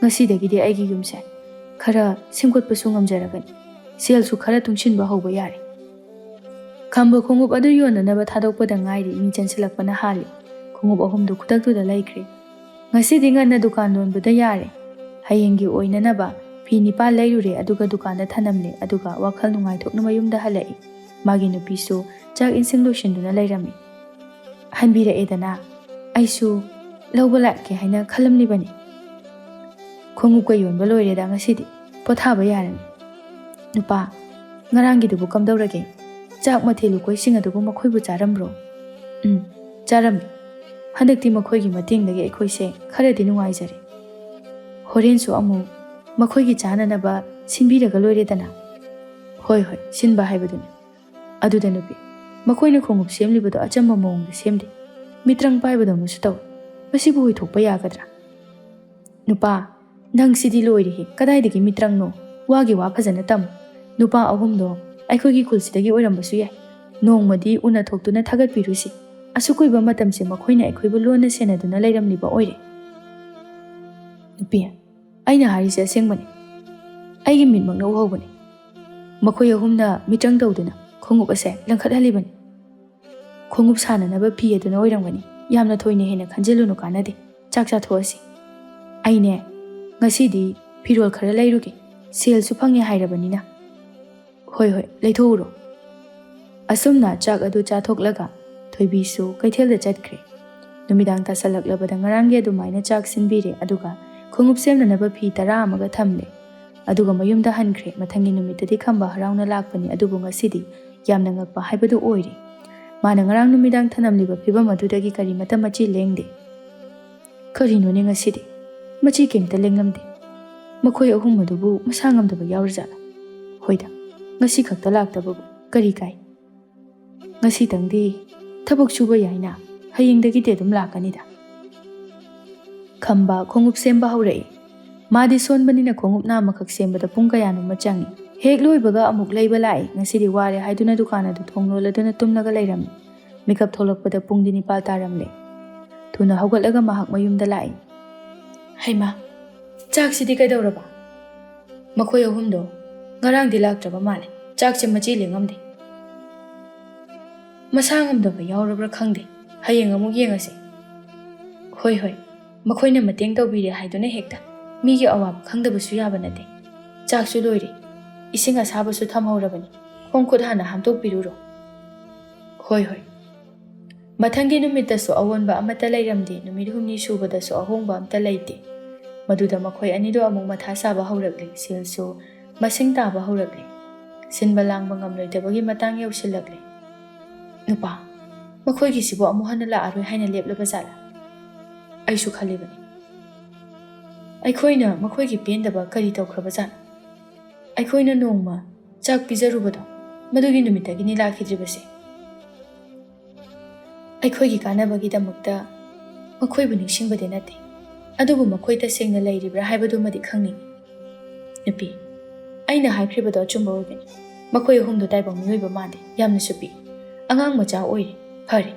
ꯉꯁꯤꯗꯒꯤꯗꯤ ꯑꯩꯒꯤ ꯌꯨꯝꯁꯦ ꯈꯔ ꯁꯦꯝꯒꯠꯄꯁꯨ ꯉꯝꯖꯔꯒꯅꯤ꯫ ꯁꯦꯜꯁꯨ ꯈꯔ ꯇꯨꯡꯁꯤꯟꯕ ꯍꯧꯕ ꯌꯥꯔꯦ꯫ ꯈꯝꯕ ꯈꯣꯡꯎꯞ ꯑꯗꯨ ꯌꯣꯟꯅꯅꯕ ꯊꯥꯗꯣꯛꯄꯗ ꯉꯥꯏꯔꯤ, ꯃꯤ ꯆꯪꯁꯤꯜꯂꯛꯄꯅ ꯍꯥꯜꯂꯤ꯫ ꯈꯣꯡꯎꯞ ꯑꯍꯨꯝꯗꯨ ꯈꯨꯗꯛꯇꯨꯗ ꯂꯩꯈ꯭ꯔꯦ꯫ ꯉꯁꯤꯗꯤ ꯉꯟꯅ ꯗꯨꯀꯥꯟ ꯂꯣꯟꯕꯗ ꯌꯥꯔꯦ꯫ ꯍꯌꯦꯡꯒꯤ ꯑꯣꯏꯅꯅꯕ ꯐꯤ ꯅꯤꯄꯥꯜ ꯂꯩꯔꯨꯔꯦ, ꯑꯗꯨꯒ ꯗꯨꯀꯥꯟꯗ ꯊꯅꯝꯂꯦ, ꯑꯗꯨꯒ ꯋꯥꯈꯜ ꯅꯨꯡꯉꯥꯏꯊꯣꯛꯅ ꯃꯌꯨꯝꯗ ꯍꯜꯂꯛꯏ꯫ ꯃꯥꯒꯤ ꯅꯨꯄꯤꯁꯨ ꯆꯥꯛ ꯏꯟꯁꯤꯡ ꯂꯣꯏꯁꯤꯟꯗꯨꯅ ꯂꯩꯔꯝꯃꯤ꯫ ꯍꯟꯕꯤꯔꯛꯑꯦꯗꯅ, ꯑꯩꯁꯨ ꯂꯧꯕ ꯂꯥꯛꯀꯦ ꯍꯥꯏꯅ ꯈꯜꯂꯝꯂꯤꯕꯅꯤ꯫ ꯈꯣꯡꯎꯞꯀ ꯌꯣꯟꯕ ꯂꯣꯏꯔꯦꯗ, ꯉꯁꯤꯗꯤ ꯄꯣꯊꯥꯕ ꯌꯥꯔꯅꯤ꯫ ꯅꯨꯄꯥ, ꯉꯔꯥꯡꯒꯤꯗꯨꯕꯨ ꯀꯝꯗꯧꯔꯒꯦ? ꯆꯥꯛ ꯃꯊꯦꯜ ꯂꯨꯀꯣꯏꯁꯤꯡ ꯑꯗꯨꯕꯨ ꯃꯈꯣꯏꯕꯨ ꯆꯥꯔꯝꯕ꯭ꯔꯣ? ꯎꯝ, ꯆꯥꯔꯝꯃꯤ꯫ ꯍꯟꯗꯛꯇꯤ ꯃꯈꯣꯏꯒꯤ ꯃꯇꯦꯡꯗꯒꯤ ꯑꯩꯈꯣꯏꯁꯦ ꯈꯔꯗꯤ ꯅꯨꯡꯉꯥꯏꯖꯔꯦ꯫ ꯍꯣꯔꯦꯟꯁꯨ ꯑꯃꯨꯛ ꯃꯈꯣꯏꯒꯤ ꯆꯥꯅꯅꯕ ꯁꯤꯟꯕꯤꯔꯒ ꯂꯣꯏꯔꯦꯗꯅ꯫ ꯍꯣꯏ, ꯍꯣꯏ, ꯁꯤꯟꯕ ꯍꯥꯏꯕꯗꯨꯅꯤ꯫ ꯑꯗꯨꯗ ꯅꯨꯄꯤ, ꯃꯈꯣꯏꯅ ꯈꯣꯡꯎꯞ ꯁꯦꯝꯂꯤꯕꯗꯣ ꯑꯆꯝꯕ ꯃꯑꯣꯡꯗ ꯁꯦꯝꯗꯦ꯫ ꯃꯤꯇ꯭ꯔꯪ ꯄꯥꯏꯕꯗꯧꯅꯁꯨ ꯇꯧꯏ꯫ ꯃꯁꯤꯕꯨ ꯑꯣꯏꯊꯣꯛꯄ ꯌꯥꯒꯗ꯭ꯔꯥ? ꯅꯨꯄꯥ, ꯅꯪꯁꯤꯗꯤ ꯂꯣꯏꯔꯦꯍꯦ, ꯀꯗꯥꯏꯗꯒꯤ ꯃꯤꯇ꯭ꯔꯪꯅꯣ? ꯋꯥꯒꯤ ꯋꯥ ꯐꯖꯅ ꯇꯝꯃꯨ꯫ ꯅꯨꯄꯥ ꯑꯍꯨꯝꯗꯣ ꯑꯩꯈꯣꯏꯒꯤ ꯈꯨꯜꯁꯤꯗꯒꯤ ꯑꯣꯏꯔꯝꯕꯁꯨ ꯌꯥꯏ꯫ ꯅꯣꯡꯃꯗꯤ ꯎꯅ ꯊꯣꯛꯇꯨꯅ ꯊꯥꯒꯠꯄꯤꯔꯨꯁꯤ꯫ ꯑꯁꯨꯛ ꯀꯨꯏꯕ ꯃꯇꯝꯁꯦ ꯃꯈꯣꯏꯅ ꯑꯩꯈꯣꯏꯕꯨ ꯂꯣꯟꯅ ꯁꯦꯟꯅꯗꯨꯅ ꯂꯩꯔꯝꯂꯤꯕ ꯑꯣꯏꯔꯦ꯫ ꯅꯨꯄꯤ, ꯑꯩꯅ ꯍꯥꯏꯔꯤꯁꯦ ꯑꯁꯦꯡꯕꯅꯤ꯫ ꯑꯩꯒꯤ ꯃꯤꯠꯃꯛꯅ ꯎꯍꯧꯕꯅꯤ꯫ ꯃꯈꯣꯏ ꯑꯍꯨꯝꯅ ꯃꯤꯇ꯭ꯔꯪ ꯇꯧꯗꯨꯅ ꯈꯣꯡꯎꯞ ꯑꯁꯦ ꯂꯪꯈꯠꯍꯜꯂꯤꯕꯅꯤ꯫ ꯈꯣꯡꯎꯞ ꯁꯥꯅꯅꯕ ꯐꯤ ꯑꯗꯨꯅ ꯑꯣꯏꯔꯝꯒꯅꯤ꯫ ꯌꯥꯝꯅ ꯊꯣꯏꯅ ꯍꯦꯟꯅ ꯈꯟꯖꯤꯜꯂꯨꯅꯨ, ꯀꯥꯟꯅꯗꯦ꯫ ꯆꯥꯛ ꯆꯥꯊꯣꯛꯑꯁꯤ꯫ ꯑꯩꯅꯦ, ꯉꯁꯤꯗꯤ ꯐꯤꯔꯣꯜ ꯈꯔ ꯂꯩꯔꯨꯒꯦ꯫ ꯁꯦꯜꯁꯨ ꯐꯪꯉꯦ ꯍꯥꯏꯔꯕꯅꯤꯅ꯫ ꯍꯣꯏ, ꯍꯣꯏ, ꯂꯩꯊꯣꯛꯎꯔꯣ꯫ ꯑꯁꯨꯝꯅ ꯆꯥꯛ ꯑꯗꯨ ꯆꯥꯊꯣꯛꯂꯒ ꯊꯣꯏꯕꯤꯁꯨ ꯀꯩꯊꯦꯜꯗ ꯆꯠꯈ꯭ꯔꯦ꯫ ꯅꯨꯃꯤꯗꯥꯡ ꯇꯥꯁꯜꯂꯛꯂꯕꯗ ꯉꯔꯥꯡꯒꯤ ꯑꯗꯨꯃꯥꯏꯅ ꯆꯥꯛ ꯁꯤꯟꯕꯤꯔꯦ, ꯑꯗꯨꯒ ꯈꯣꯡꯎꯞ ꯁꯦꯝꯅꯅꯕ ꯐꯤ ꯇꯔꯥ ꯑꯃꯒ ꯊꯝꯂꯦ꯫ ꯑꯗꯨꯒ ꯃꯌꯨꯝꯗ ꯍꯟꯈ꯭ꯔꯦ꯫ ꯃꯊꯪꯒꯤ ꯅꯨꯃꯤꯠꯇꯗꯤ ꯈꯝꯕ ꯍꯔꯥꯎꯅ ꯂꯥꯛꯄꯅꯤ, ꯑꯗꯨꯕꯨ ꯉꯁꯤꯗꯤ ꯌꯥꯝꯅ ꯉꯛꯄ ꯍꯥꯏꯕꯗꯨ ꯑꯣꯏꯔꯦ꯫ ꯃꯥꯅ ꯉꯔꯥꯡ ꯅꯨꯃꯤꯗꯥꯡ ꯊꯅꯝꯂꯤꯕ ꯐꯤꯚꯝ ꯑꯗꯨꯗꯒꯤ ꯀꯔꯤꯃꯠꯇ ꯃꯆꯤ ꯂꯦꯡꯗꯦ꯫ ꯀꯔꯤꯅꯣꯅꯦ ꯉꯁꯤꯗꯤ? ꯃꯆꯤ ꯀꯩꯝꯇ ꯂꯦꯡꯂꯝꯗꯦ꯫ ꯃꯈꯣꯏ ꯑꯍꯨꯝ ꯑꯗꯨꯕꯨ ꯃꯁꯥ ꯉꯝꯗꯕ ꯌꯥꯎꯔꯖꯥꯠꯂꯥ? ꯍꯣꯏꯗ, ꯉꯁꯤ ꯈꯛꯇ ꯂꯥꯛꯇꯕꯕꯨ ꯀꯔꯤ ꯀꯥꯏ? ꯉꯁꯤꯇꯪꯗꯤ ꯊꯕꯛ ꯁꯨꯕ ꯌꯥꯏꯅ, ꯍꯌꯦꯡꯗꯒꯤꯗꯤ ꯑꯗꯨꯝ ꯂꯥꯛꯀꯅꯤꯗ꯫ ꯈꯝꯕ ꯈꯣꯡꯎꯞ ꯁꯦꯝꯕ ꯍꯧꯔꯛꯏ꯫ ꯃꯥꯗꯤ ꯁꯣꯟꯕꯅꯤꯅ ꯈꯣꯡꯎꯞꯅ ꯑꯃꯈꯛ ꯁꯦꯝꯕꯗ ꯄꯨꯡ ꯀꯌꯥꯅꯣꯃ ꯆꯪꯏ꯫ ꯍꯦꯛ ꯂꯣꯏꯕꯒ ꯑꯃꯨꯛ ꯂꯩꯕ ꯂꯥꯛꯏ꯫ ꯉꯁꯤꯗꯤ ꯋꯥꯔꯦ ꯍꯥꯏꯗꯨꯅ ꯗꯨꯀꯥꯟ ꯑꯗꯨ ꯊꯣꯡ ꯂꯣꯜꯂꯗꯨꯅ ꯇꯨꯝꯂꯒ ꯂꯩꯔꯝꯃꯤ꯫ ꯃꯤꯀꯞ ꯊꯣꯛꯂꯛꯄꯗ ꯄꯨꯡꯗꯤ ꯅꯤꯄꯥꯜ ꯇꯥꯔꯝꯂꯦ꯫ ꯊꯨꯅ ꯍꯧꯒꯠꯂꯒ ꯃꯍꯥꯛ ꯃꯌꯨꯝꯗ ꯂꯥꯛꯏ꯫ "ꯍꯩꯃꯥ, ꯆꯥꯛꯁꯤꯗꯤ ꯀꯩꯗꯧꯔꯕ?" ꯃꯈꯣꯏ ꯑꯍꯨꯝꯗꯣ ꯉꯔꯥꯡꯗꯤ ꯂꯥꯛꯇ꯭ꯔꯕ ꯃꯥꯜꯂꯦ꯫ ꯆꯥꯛꯁꯦ ꯃꯆꯤ ꯂꯦꯡꯉꯝꯗꯦ꯫ "ꯃꯁꯥ ꯉꯝꯗꯕ ꯌꯥꯎꯔꯕ꯭ꯔꯥ ꯈꯪꯗꯦ꯫ ꯍꯌꯦꯡ ꯑꯃꯨꯛ ꯌꯦꯡꯉꯁꯤ꯫" "ꯍꯣꯏ, ꯍꯣꯏ꯫ ꯃꯈꯣꯏꯅ ꯃꯇꯦꯡ ꯇꯧꯕꯤꯔꯦ ꯍꯥꯏꯗꯨꯅ ꯍꯦꯛꯇ ꯃꯤꯒꯤ ꯑꯋꯥꯕ ꯈꯪꯗꯕꯁꯨ ꯌꯥꯕ ꯅꯠꯇꯦ꯫ ꯆꯥꯛꯁꯨ ꯂꯣꯏꯔꯦ꯫ ꯏꯁꯤꯡ ꯑꯁꯥꯕꯁꯨ ꯊꯝꯍꯧꯔꯕꯅꯤ꯫ ꯈꯣꯡ ꯈꯨꯠ ꯍꯥꯟꯅ ꯍꯥꯝꯗꯣꯛꯄꯤꯔꯨꯔꯣ꯫" "ꯍꯣꯏ, ꯍꯣꯏ꯫" ꯃꯊꯪꯒꯤ ꯅꯨꯃꯤꯠꯇꯁꯨ ꯑꯑꯣꯟꯕ ꯑꯃꯠꯇ ꯂꯩꯔꯝꯗꯦ꯫ ꯅꯨꯃꯤꯠ ꯍꯨꯝꯅꯤ ꯁꯨꯕꯗꯁꯨ ꯑꯍꯣꯡꯕ ꯑꯝꯇ ꯂꯩꯇꯦ꯫ ꯃꯗꯨꯗ ꯃꯈꯣꯏ ꯑꯅꯤꯗꯣ ꯑꯃꯨꯛ ꯃꯊꯥ ꯁꯥꯕ ꯍꯧꯔꯛꯂꯦ꯫ ꯁꯦꯜꯁꯨ ꯃꯁꯤꯡ ꯇꯥꯕ ꯍꯧꯔꯛꯂꯦ꯫ ꯁꯤꯟꯕ ꯂꯥꯡꯕ ꯉꯝꯂꯣꯏꯗꯕꯒꯤ ꯃꯇꯥꯡ ꯌꯧꯁꯤꯜꯂꯛꯂꯦ꯫ "ꯅꯨꯄꯥ, ꯃꯈꯣꯏꯒꯤꯁꯤꯕꯨ ꯑꯃꯨꯛ ꯍꯟꯅ ꯂꯥꯛꯑꯔꯣꯏ ꯍꯥꯏꯅ ꯂꯦꯞꯂꯕ ꯖꯥꯠꯂꯥ?" "ꯑꯩꯁꯨ ꯈꯜꯂꯤꯕꯅꯤ꯫ ꯑꯩꯈꯣꯏꯅ ꯃꯈꯣꯏꯒꯤ ꯄꯦꯟꯗꯕ ꯀꯔꯤ ꯇꯧꯈ꯭ꯔꯕ ꯖꯥꯠꯅꯣ? ꯑꯩꯈꯣꯏꯅ ꯅꯣꯡꯃ ꯆꯥꯛ ꯄꯤꯖꯔꯨꯕꯗꯣ, ꯃꯗꯨꯒꯤ ꯅꯨꯃꯤꯠꯇꯒꯤꯅꯤ ꯂꯥꯛꯈꯤꯗ꯭ꯔꯤꯕꯁꯦ꯫ ꯑꯩꯈꯣꯏꯒꯤ ꯀꯥꯟꯅꯕꯒꯤꯗꯃꯛꯇ ꯃꯈꯣꯏꯕꯨ ꯅꯤꯡꯁꯤꯡꯕꯗꯤ ꯅꯠꯇꯦ, ꯑꯗꯨꯕꯨ ꯃꯈꯣꯏ ꯇꯁꯦꯡꯅ ꯂꯩꯔꯤꯕ꯭ꯔꯥ ꯍꯥꯏꯕꯗꯨꯃꯗꯤ ꯈꯪꯅꯤꯡꯏ꯫ ꯅꯨꯄꯤ, ꯑꯩꯅ ꯍꯥꯏꯈ꯭ꯔꯤꯕꯗꯣ ꯑꯆꯨꯝꯕ ꯑꯣꯏꯒꯅꯤ꯫ ꯃꯈꯣꯏ ꯑꯍꯨꯝꯗꯣ ꯇꯥꯏꯕꯪ ꯃꯤꯑꯣꯏꯕ ꯃꯥꯟꯗꯦ, ꯌꯥꯝꯅꯁꯨ ꯄꯤꯛꯏ꯫ ꯑꯉꯥꯡ ꯃꯆꯥ ꯑꯣꯏꯔꯤ꯫ ꯐꯔꯦ,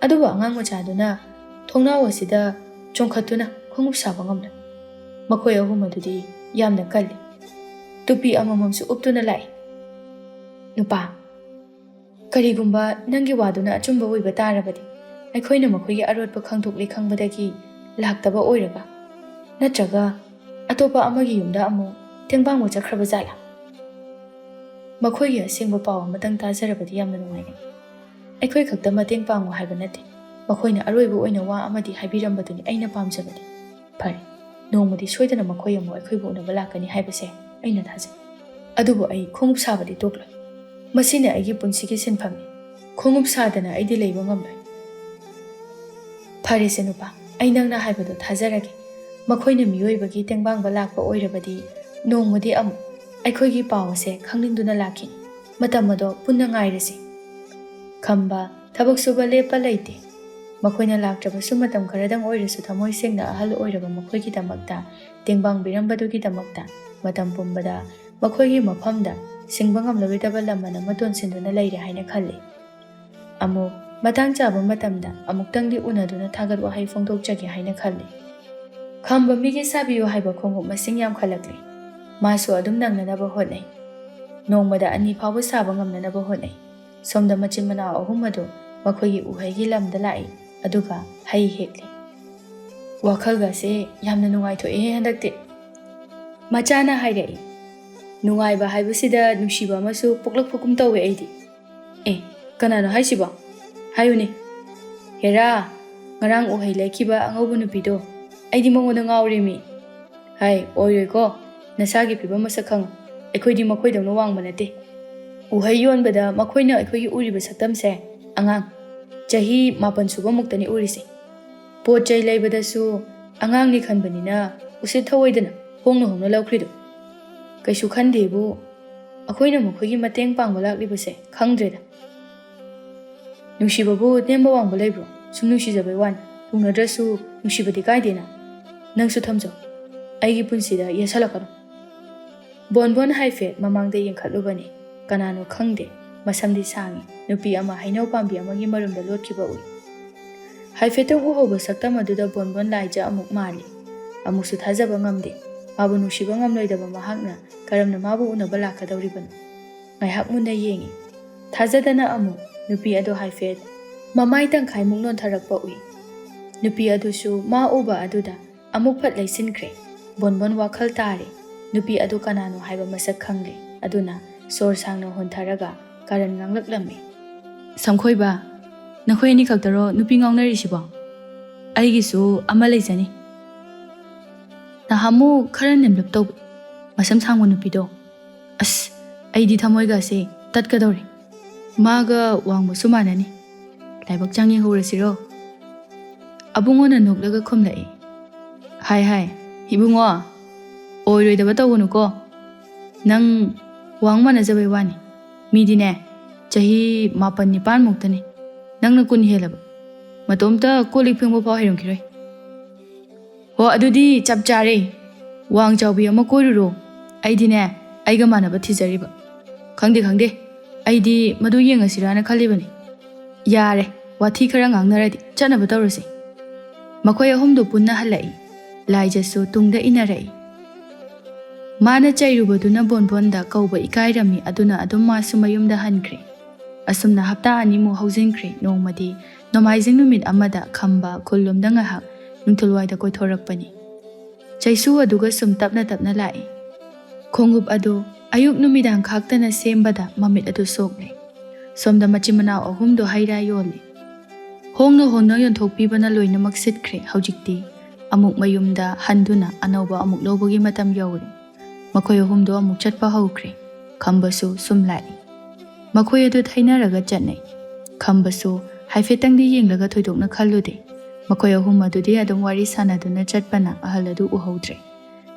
ꯑꯗꯨꯕꯨ ꯑꯉꯥꯡ ꯃꯆꯥꯗꯨꯅ ꯊꯣꯡꯅꯥꯎ ꯑꯁꯤꯗ ꯆꯣꯡꯈꯠꯇꯨꯅ ꯈꯣꯡꯎꯞ ꯁꯥꯕ ꯉꯝꯂꯣꯏ꯫ ꯃꯈꯣꯏ ꯑꯍꯨꯝ ꯑꯗꯨꯗꯤ ꯌꯥꯝꯅ ꯀꯜꯂꯤ꯫ ꯇꯨꯄꯤ ꯑꯃꯃꯝꯁꯨ ꯎꯞꯇꯨꯅ ꯂꯥꯛꯏ꯫" "ꯅꯨꯄꯥ, ꯀꯔꯤꯒꯨꯝꯕ ꯅꯪꯒꯤ ꯋꯥꯗꯨꯅ ꯑꯆꯨꯝꯕ ꯑꯣꯏꯕ ꯇꯥꯔꯕꯗꯤ, ꯑꯩꯈꯣꯏꯅ ꯃꯈꯣꯏꯒꯤ ꯑꯔꯣꯠꯄ ꯈꯪꯗꯣꯛꯂꯦ ꯈꯪꯕꯗꯒꯤ ꯂꯥꯛꯇꯕ ꯑꯣꯏꯔꯕ? ꯅꯠꯇ꯭ꯔꯒ ꯑꯇꯣꯞꯄ ꯑꯃꯒꯤ ꯌꯨꯝꯗ ꯑꯃꯨꯛ ꯇꯦꯡꯕꯥꯡꯕ ꯆꯠꯈ꯭ꯔꯕ ꯖꯥꯠꯂꯥ?" "ꯃꯈꯣꯏꯒꯤ ꯑꯁꯦꯡꯕ ꯄꯥꯎ ꯑꯃꯇꯪ ꯇꯥꯖꯔꯕꯗꯤ ꯌꯥꯝꯅ ꯅꯨꯡꯉꯥꯏꯒꯅꯤ꯫ ꯑꯩꯈꯣꯏ ꯈꯛꯇ ꯃꯇꯦꯡ ꯄꯥꯡꯉꯨ ꯍꯥꯏꯕ ꯅꯠꯇꯦ꯫ ꯃꯈꯣꯏꯅ ꯑꯔꯣꯏꯕ ꯑꯣꯏꯅ ꯋꯥ ꯑꯃꯗꯤ ꯍꯥꯏꯕꯤꯔꯝꯕꯗꯨꯅꯤ ꯑꯩꯅ ꯄꯥꯝꯖꯕꯗꯤ꯫" "ꯐꯔꯦ, ꯅꯣꯡꯃꯗꯤ ꯁꯣꯏꯗꯅ ꯃꯈꯣꯏ ꯑꯃꯨꯛ ꯑꯩꯈꯣꯏꯕꯨ ꯎꯅꯕ ꯂꯥꯛꯀꯅꯤ ꯍꯥꯏꯕꯁꯦ ꯑꯩꯅ ꯊꯥꯖꯩ꯫ ꯑꯗꯨꯕꯨ ꯑꯩ ꯈꯣꯡꯎꯞ ꯁꯥꯕꯗꯤ ꯇꯣꯛꯂꯣꯏ꯫ ꯃꯁꯤꯅ ꯑꯩꯒꯤ ꯄꯨꯟꯁꯤꯒꯤ ꯁꯤꯟꯐꯝꯅꯤ꯫ ꯈꯣꯡꯎꯞ ꯁꯥꯗꯅ ꯑꯩꯗꯤ ꯂꯩꯕ ꯉꯝꯂꯣꯏ꯫" "ꯐꯔꯦꯁꯦ ꯅꯨꯄꯥ, ꯑꯩ ꯅꯪꯅ ꯍꯥꯏꯕꯗꯣ ꯊꯥꯖꯔꯒꯦ꯫ ꯃꯈꯣꯏꯅ ꯃꯤꯑꯣꯏꯕꯒꯤ ꯇꯦꯡꯕꯥꯡꯕ ꯂꯥꯛꯄ ꯑꯣꯏꯔꯕꯗꯤ ꯅꯣꯡꯃꯗꯤ ꯑꯃꯨꯛ ꯑꯩꯈꯣꯏꯒꯤ ꯄꯥꯎ ꯑꯁꯦ ꯈꯪꯅꯤꯡꯗꯨꯅ ꯂꯥꯛꯈꯤꯅꯤ꯫ ꯃꯇꯝ ꯑꯗꯣ ꯄꯨꯟꯅ ꯉꯥꯏꯔꯁꯤ꯫" ꯈꯝꯕ, ꯊꯕꯛ ꯁꯨꯕ ꯂꯦꯞꯄ ꯂꯩꯇꯦ꯫ ꯃꯈꯣꯏꯅ ꯂꯥꯛꯇ꯭ꯔꯕꯁꯨ ꯃꯇꯝ ꯈꯔꯗꯪ ꯑꯣꯏꯔꯁꯨ ꯊꯃꯣꯏ ꯁꯦꯡꯅ ꯑꯍꯜ ꯑꯣꯏꯔꯕ ꯃꯈꯣꯏꯒꯤꯗꯃꯛꯇ ꯇꯦꯡꯕꯥꯡꯕꯤꯔꯝꯕꯗꯨꯒꯤꯗꯃꯛꯇ ꯃꯇꯝ ꯄꯨꯝꯕꯗ ꯃꯈꯣꯏꯒꯤ ꯃꯐꯝꯗ ꯁꯤꯡꯕ ꯉꯝꯂꯔꯣꯏꯗꯕ ꯂꯃꯟ ꯑꯃ ꯇꯣꯟꯁꯤꯟꯗꯨꯅ ꯂꯩꯔꯦ ꯍꯥꯏꯅ ꯈꯜꯂꯤ꯫ ꯑꯃꯨꯛ ꯃꯇꯥꯡ ꯆꯥꯕ ꯃꯇꯝꯗ ꯑꯃꯨꯛꯇꯪꯗꯤ ꯎꯅꯗꯨꯅ ꯊꯥꯒꯠ ꯋꯥꯍꯩ ꯐꯣꯡꯗꯣꯛꯆꯒꯦ ꯍꯥꯏꯅ ꯈꯜꯂꯤ꯫ ꯈꯝꯕ ꯃꯤꯒꯤ ꯁꯥꯕꯤꯌꯨ ꯍꯥꯏꯕ ꯈꯣꯡꯎꯞ ꯃꯁꯤꯡ ꯌꯥꯝꯈꯠꯂꯛꯂꯤ꯫ ꯃꯥꯁꯨ ꯑꯗꯨꯝ ꯅꯪꯅꯅꯕ ꯍꯣꯠꯅꯩ꯫ ꯅꯣꯡꯃꯗ ꯑꯅꯤ ꯐꯥꯎꯕ ꯁꯥꯕ ꯉꯝꯅꯅꯕ ꯍꯣꯠꯅꯩ꯫ ꯁꯣꯝꯗ ꯃꯆꯤꯟ ꯃꯅꯥꯎ ꯑꯍꯨꯝ ꯑꯗꯨ ꯃꯈꯣꯏꯒꯤ ꯎꯍꯩꯒꯤ ꯂꯝꯗ ꯂꯥꯛꯏ, ꯑꯗꯨꯒ ꯍꯩ ꯍꯦꯛꯂꯤ꯫ "ꯋꯥꯈꯜꯒꯁꯦ ꯌꯥꯝꯅ ꯅꯨꯡꯉꯥꯏꯊꯣꯛꯑꯦ ꯍꯟꯗꯛꯇꯤ", ꯃꯆꯥꯅ ꯍꯥꯏꯔꯛꯏ꯫ "ꯅꯨꯡꯉꯥꯏꯕ ꯍꯥꯏꯕꯁꯤꯗ ꯅꯨꯡꯁꯤꯕ ꯑꯃꯁꯨ ꯄꯣꯛꯂꯛꯄꯒꯨꯝ ꯇꯧꯋꯦ ꯑꯩꯗꯤ꯫ ꯑꯦ, ꯀꯅꯥꯅꯣ ꯍꯥꯏꯁꯤꯕꯣ? ꯍꯥꯏꯌꯨꯅꯦ꯫" "ꯍꯦꯔꯥ, ꯉꯔꯥꯡ ꯎꯍꯩ ꯂꯩꯈꯤꯕ ꯑꯉꯧꯕ ꯅꯨꯄꯤꯗꯣ, ꯑꯩꯗꯤ ꯃꯉꯣꯟꯗ ꯉꯥꯎꯔꯦꯃꯤ꯫" "ꯍꯥꯏ, ꯑꯣꯏꯔꯣꯏꯀꯣ, ꯅꯁꯥꯒꯤ ꯐꯤꯕꯝ ꯃꯁꯛ ꯈꯪꯉꯨ꯫ ꯑꯩꯈꯣꯏꯗꯤ ꯃꯈꯣꯏꯗꯧꯅ ꯋꯥꯡꯕ ꯅꯠꯇꯦ꯫ ꯎꯍꯩ ꯌꯣꯟꯕꯗ ꯃꯈꯣꯏꯅ ꯑꯩꯈꯣꯏꯒꯤ ꯎꯔꯤꯕ ꯁꯛꯇꯝꯁꯦ ꯑꯉꯥꯡ, ꯆꯍꯤ ꯃꯥꯄꯟ ꯁꯨꯕ ꯃꯨꯛꯇꯅꯤ ꯎꯔꯤꯁꯦ꯫ ꯄꯣꯠ ꯆꯩ ꯂꯩꯕꯗꯁꯨ ꯑꯉꯥꯡꯅꯤ ꯈꯟꯕꯅꯤꯅ ꯎꯁꯤꯠ ꯊꯑꯣꯏꯗꯅ ꯍꯣꯡꯅ ꯍꯣꯡꯅ ꯂꯧꯈ꯭ꯔꯤꯗꯣ꯫ ꯀꯩꯁꯨ ꯈꯟꯗꯦꯕꯨ, ꯑꯩꯈꯣꯏꯅ ꯃꯈꯣꯏꯒꯤ ꯃꯇꯦꯡ ꯄꯥꯡꯕ ꯂꯥꯛꯂꯤꯕꯁꯦ ꯈꯪꯗ꯭ꯔꯦꯗ꯫ ꯅꯨꯡꯁꯤꯕꯕꯨ ꯅꯦꯝꯕ ꯋꯥꯡꯕ ꯂꯩꯕ꯭ꯔꯣ? ꯁꯨꯝ ꯅꯨꯡꯁꯤꯖꯕꯩ ꯋꯥꯅꯤ꯫ ꯊꯨꯡꯅꯗ꯭ꯔꯁꯨ ꯅꯨꯡꯁꯤꯕꯗꯤ ꯀꯥꯏꯗꯦꯅ꯫ ꯅꯪꯁꯨ ꯊꯝꯖꯧ꯫ ꯑꯩꯒꯤ ꯄꯨꯟꯁꯤꯗ ꯌꯦꯠꯁꯜꯂꯛꯀꯅꯨ꯫" ꯕꯣꯟꯕꯣꯟ ꯍꯥꯏꯐꯦꯠ ꯃꯃꯥꯡꯗ ꯌꯦꯡꯈꯠꯂꯨꯕꯅꯤ꯫ ꯀꯅꯥꯅꯣ ꯈꯪꯗꯦ, ꯃꯁꯝꯗꯤ ꯁꯥꯡꯉꯤ, ꯅꯨꯄꯤ ꯑꯃ ꯍꯩꯅꯧ ꯄꯥꯝꯕꯤ ꯑꯃꯒꯤ ꯃꯔꯨꯝꯗ ꯂꯣꯠꯈꯤꯕ ꯎꯏ꯫ ꯍꯥꯏꯐꯦꯠꯇꯪ ꯎꯍꯧꯕ ꯁꯛꯇꯝ ꯑꯗꯨꯗ ꯕꯣꯟꯕꯣꯟ ꯂꯥꯏꯖ ꯑꯃꯨꯛ ꯃꯥꯜꯂꯤ꯫ ꯑꯃꯨꯛꯁꯨ ꯊꯥꯖꯕ ꯉꯝꯗꯦ꯫ ꯃꯥꯕꯨ ꯅꯨꯡꯁꯤꯕ ꯉꯝꯂꯣꯏꯗꯕ ꯃꯍꯥꯛꯅ ꯀꯔꯝꯅ ꯃꯥꯕꯨ ꯎꯅꯕ ꯂꯥꯛꯀꯗꯧꯔꯤꯕꯅꯣ? ꯉꯥꯏꯍꯥꯛ ꯃꯨꯟꯅ ꯌꯦꯡꯉꯤ꯫ ꯊꯥꯖꯗꯅ ꯑꯃꯨꯛ ꯅꯨꯄꯤ ꯑꯗꯨ ꯍꯥꯏꯐꯦꯠ ꯃꯃꯥꯏ ꯇꯪꯈꯥꯏꯃꯨꯛ ꯅꯣꯟꯊꯔꯛꯄ ꯎꯏ꯫ ꯅꯨꯄꯤ ꯑꯗꯨꯁꯨ ꯃꯥ ꯎꯕ ꯑꯗꯨꯗ ꯑꯃꯨꯛ ꯐꯠ ꯂꯩꯁꯤꯟꯈ꯭ꯔꯦ꯫ ꯕꯣꯟꯕꯣꯟ ꯋꯥꯈꯜ ꯇꯥꯔꯦ꯫ ꯅꯨꯄꯤ ꯑꯗꯨ ꯀꯅꯥꯅꯣ ꯍꯥꯏꯕ ꯃꯁꯛ ꯈꯪꯂꯦ꯫ ꯑꯗꯨꯅ ꯁꯣꯔ ꯁꯥꯡꯅ ꯍꯣꯟꯊꯔꯒ ꯀꯥꯔꯟ ꯉꯥꯡꯂꯛꯂꯝꯃꯤ꯫ "ꯁꯝꯈꯣꯏꯕ, ꯅꯈꯣꯏ ꯑꯅꯤ ꯈꯛꯇꯔꯣ ꯅꯨꯄꯤ ꯉꯥꯎꯅꯔꯤꯁꯤꯕꯣ? ꯑꯩꯒꯤꯁꯨ ꯑꯃ ꯂꯩꯖꯅꯤ꯫ ꯅꯍꯥꯟꯃꯨꯛ ꯈꯔ ꯅꯦꯝꯂꯞ ꯇꯧꯕ, ꯃꯁꯝ ꯁꯥꯡꯕ ꯅꯨꯄꯤꯗꯣ꯫ ꯑꯁ, ꯑꯩꯗꯤ ꯊꯃꯣꯏꯒꯁꯦ ꯇꯠꯀꯗꯧꯔꯦ꯫ ꯃꯥꯒ ꯋꯥꯡꯕꯁꯨ ꯃꯥꯟꯅꯅꯤ꯫ ꯂꯥꯏꯕꯛ ꯆꯥꯡ ꯌꯦꯡꯍꯧꯔꯁꯤꯔꯣ?" ꯑꯕꯨꯡꯉꯣꯅ ꯅꯣꯛꯂꯒ ꯈꯨꯝꯂꯛꯏ꯫ "ꯍꯥꯏ ꯍꯥꯏ, ꯏꯕꯨꯡꯉꯣ, ꯑꯣꯏꯔꯣꯏꯗꯕ ꯇꯧꯒꯅꯨꯀꯣ꯫ ꯅꯪ ꯋꯥꯡ ꯃꯥꯟꯅꯖꯕꯩ ꯋꯥꯅꯤ꯫ ꯃꯤꯗꯤꯅꯦ, ꯆꯍꯤ ꯃꯥꯄꯟ ꯅꯤꯄꯥꯟ ꯃꯨꯛꯇꯅꯤ꯫ ꯅꯪꯅ ꯀꯨꯟ ꯍꯦꯜꯂꯕ꯫ ꯃꯇꯣꯝꯇ ꯀꯣꯜ ꯂꯤꯛ ꯐꯦꯡꯕ ꯐꯥꯎ ꯍꯩꯔꯝꯈꯤꯔꯣꯏ꯫ ꯍꯣ, ꯑꯗꯨꯗꯤ ꯆꯞ ꯆꯥꯔꯦ꯫ ꯋꯥꯡ ꯆꯥꯎꯕꯤ ꯑꯃ ꯀꯣꯏꯔꯨꯔꯣ꯫ ꯑꯩꯗꯤꯅꯦ, ꯑꯩꯒ ꯃꯥꯟꯅꯕ ꯊꯤꯖꯔꯤꯕ꯫ ꯈꯪꯗꯦ, ꯈꯪꯗꯦ꯫ ꯑꯩꯗꯤ ꯃꯗꯨ ꯌꯦꯡꯉꯁꯤꯔꯥꯅ ꯈꯜꯂꯤꯕꯅꯤ꯫ "ꯌꯥꯔꯦ, ꯋꯥꯊꯤ ꯈꯔ ꯉꯥꯡꯅꯔꯗꯤ ꯆꯠꯅꯕ ꯇꯧꯔꯁꯤ꯫" ꯃꯈꯣꯏ ꯑꯍꯨꯝꯗꯨ ꯄꯨꯟꯅ ꯍꯜꯂꯛꯏ꯫ ꯂꯥꯏꯖꯁꯨ ꯇꯨꯡꯗ ꯏꯟꯅꯔꯛꯏ꯫ ꯃꯥꯅ ꯆꯩꯔꯨꯕꯗꯨꯅ ꯕꯣꯟꯕꯣꯟꯗ ꯀꯧꯕ ꯏꯀꯥꯏꯔꯝꯃꯤ, ꯑꯗꯨꯅ ꯑꯗꯨꯝ ꯃꯥꯁꯨ ꯃꯌꯨꯝꯗ ꯍꯟꯈ꯭ꯔꯦ꯫ ꯑꯁꯨꯝꯅ ꯍꯞꯇꯥ ꯑꯅꯤꯃꯨꯛ ꯍꯧꯖꯤꯟꯈ꯭ꯔꯦ꯫ ꯅꯣꯡꯃꯗꯤ ꯅꯣꯡꯃꯥꯏꯖꯤꯡ ꯅꯨꯃꯤꯠ ꯑꯃꯗ ꯈꯝꯕ ꯈꯨꯜꯂꯣꯝꯗ ꯉꯥꯏꯍꯥꯛ ꯅꯨꯡꯊꯤꯜꯋꯥꯏꯗ ꯀꯣꯏꯊꯣꯔꯛꯄꯅꯤ꯫ ꯆꯩꯁꯨ ꯑꯗꯨꯒ ꯁꯨꯝ ꯇꯞꯅ ꯇꯞꯅ ꯂꯥꯛꯏ꯫ ꯈꯣꯡꯎꯞ ꯑꯗꯨ ꯑꯌꯨꯛ ꯅꯨꯃꯤꯗꯥꯡ ꯈꯥꯛꯇꯅ ꯁꯦꯝꯕꯗ ꯃꯃꯤꯠ ꯑꯗꯨ ꯁꯣꯛꯂꯦ꯫ ꯁꯣꯝꯗ ꯃꯆꯤꯟ ꯃꯅꯥꯎ ꯑꯍꯨꯝꯗꯣ ꯍꯩ ꯔꯥ ꯌꯣꯜꯂꯤ꯫ ꯍꯣꯡꯅ ꯍꯣꯡꯅ ꯌꯣꯟꯊꯣꯛꯄꯤꯕꯅ ꯂꯣꯏꯅꯃꯛ ꯁꯤꯠꯈ꯭ꯔꯦ꯫ ꯍꯧꯖꯤꯛꯇꯤ ꯑꯃꯨꯛ ꯃꯌꯨꯝꯗ ꯍꯟꯗꯨꯅ ꯑꯅꯧꯕ ꯑꯃꯨꯛ ꯂꯧꯕꯒꯤ ꯃꯇꯝ ꯌꯧꯔꯦ꯫ ꯃꯈꯣꯏ ꯑꯍꯨꯝꯗꯣ ꯑꯃꯨꯛ ꯆꯠꯄ ꯍꯧꯈ꯭ꯔꯦ꯫ ꯈꯝꯕꯁꯨ ꯁꯨꯝ ꯂꯥꯛꯏ꯫ ꯃꯈꯣꯏ ꯑꯗꯨ ꯊꯩꯅꯔꯒ ꯆꯠꯅꯩ꯫ ꯈꯝꯕꯁꯨ ꯍꯥꯏꯐꯦꯠꯇꯪꯗꯤ ꯌꯦꯡꯂꯒ ꯊꯣꯏꯗꯣꯛꯅ ꯈꯜꯂꯨꯗꯦ꯫ ꯃꯈꯣꯏ ꯑꯍꯨꯝ ꯑꯗꯨꯗꯤ ꯑꯗꯨꯝ ꯋꯥꯔꯤ ꯁꯥꯟꯅꯗꯨꯅ ꯆꯠꯄꯅ ꯑꯍꯜ ꯑꯗꯨ ꯎꯍꯧꯗ꯭ꯔꯦ꯫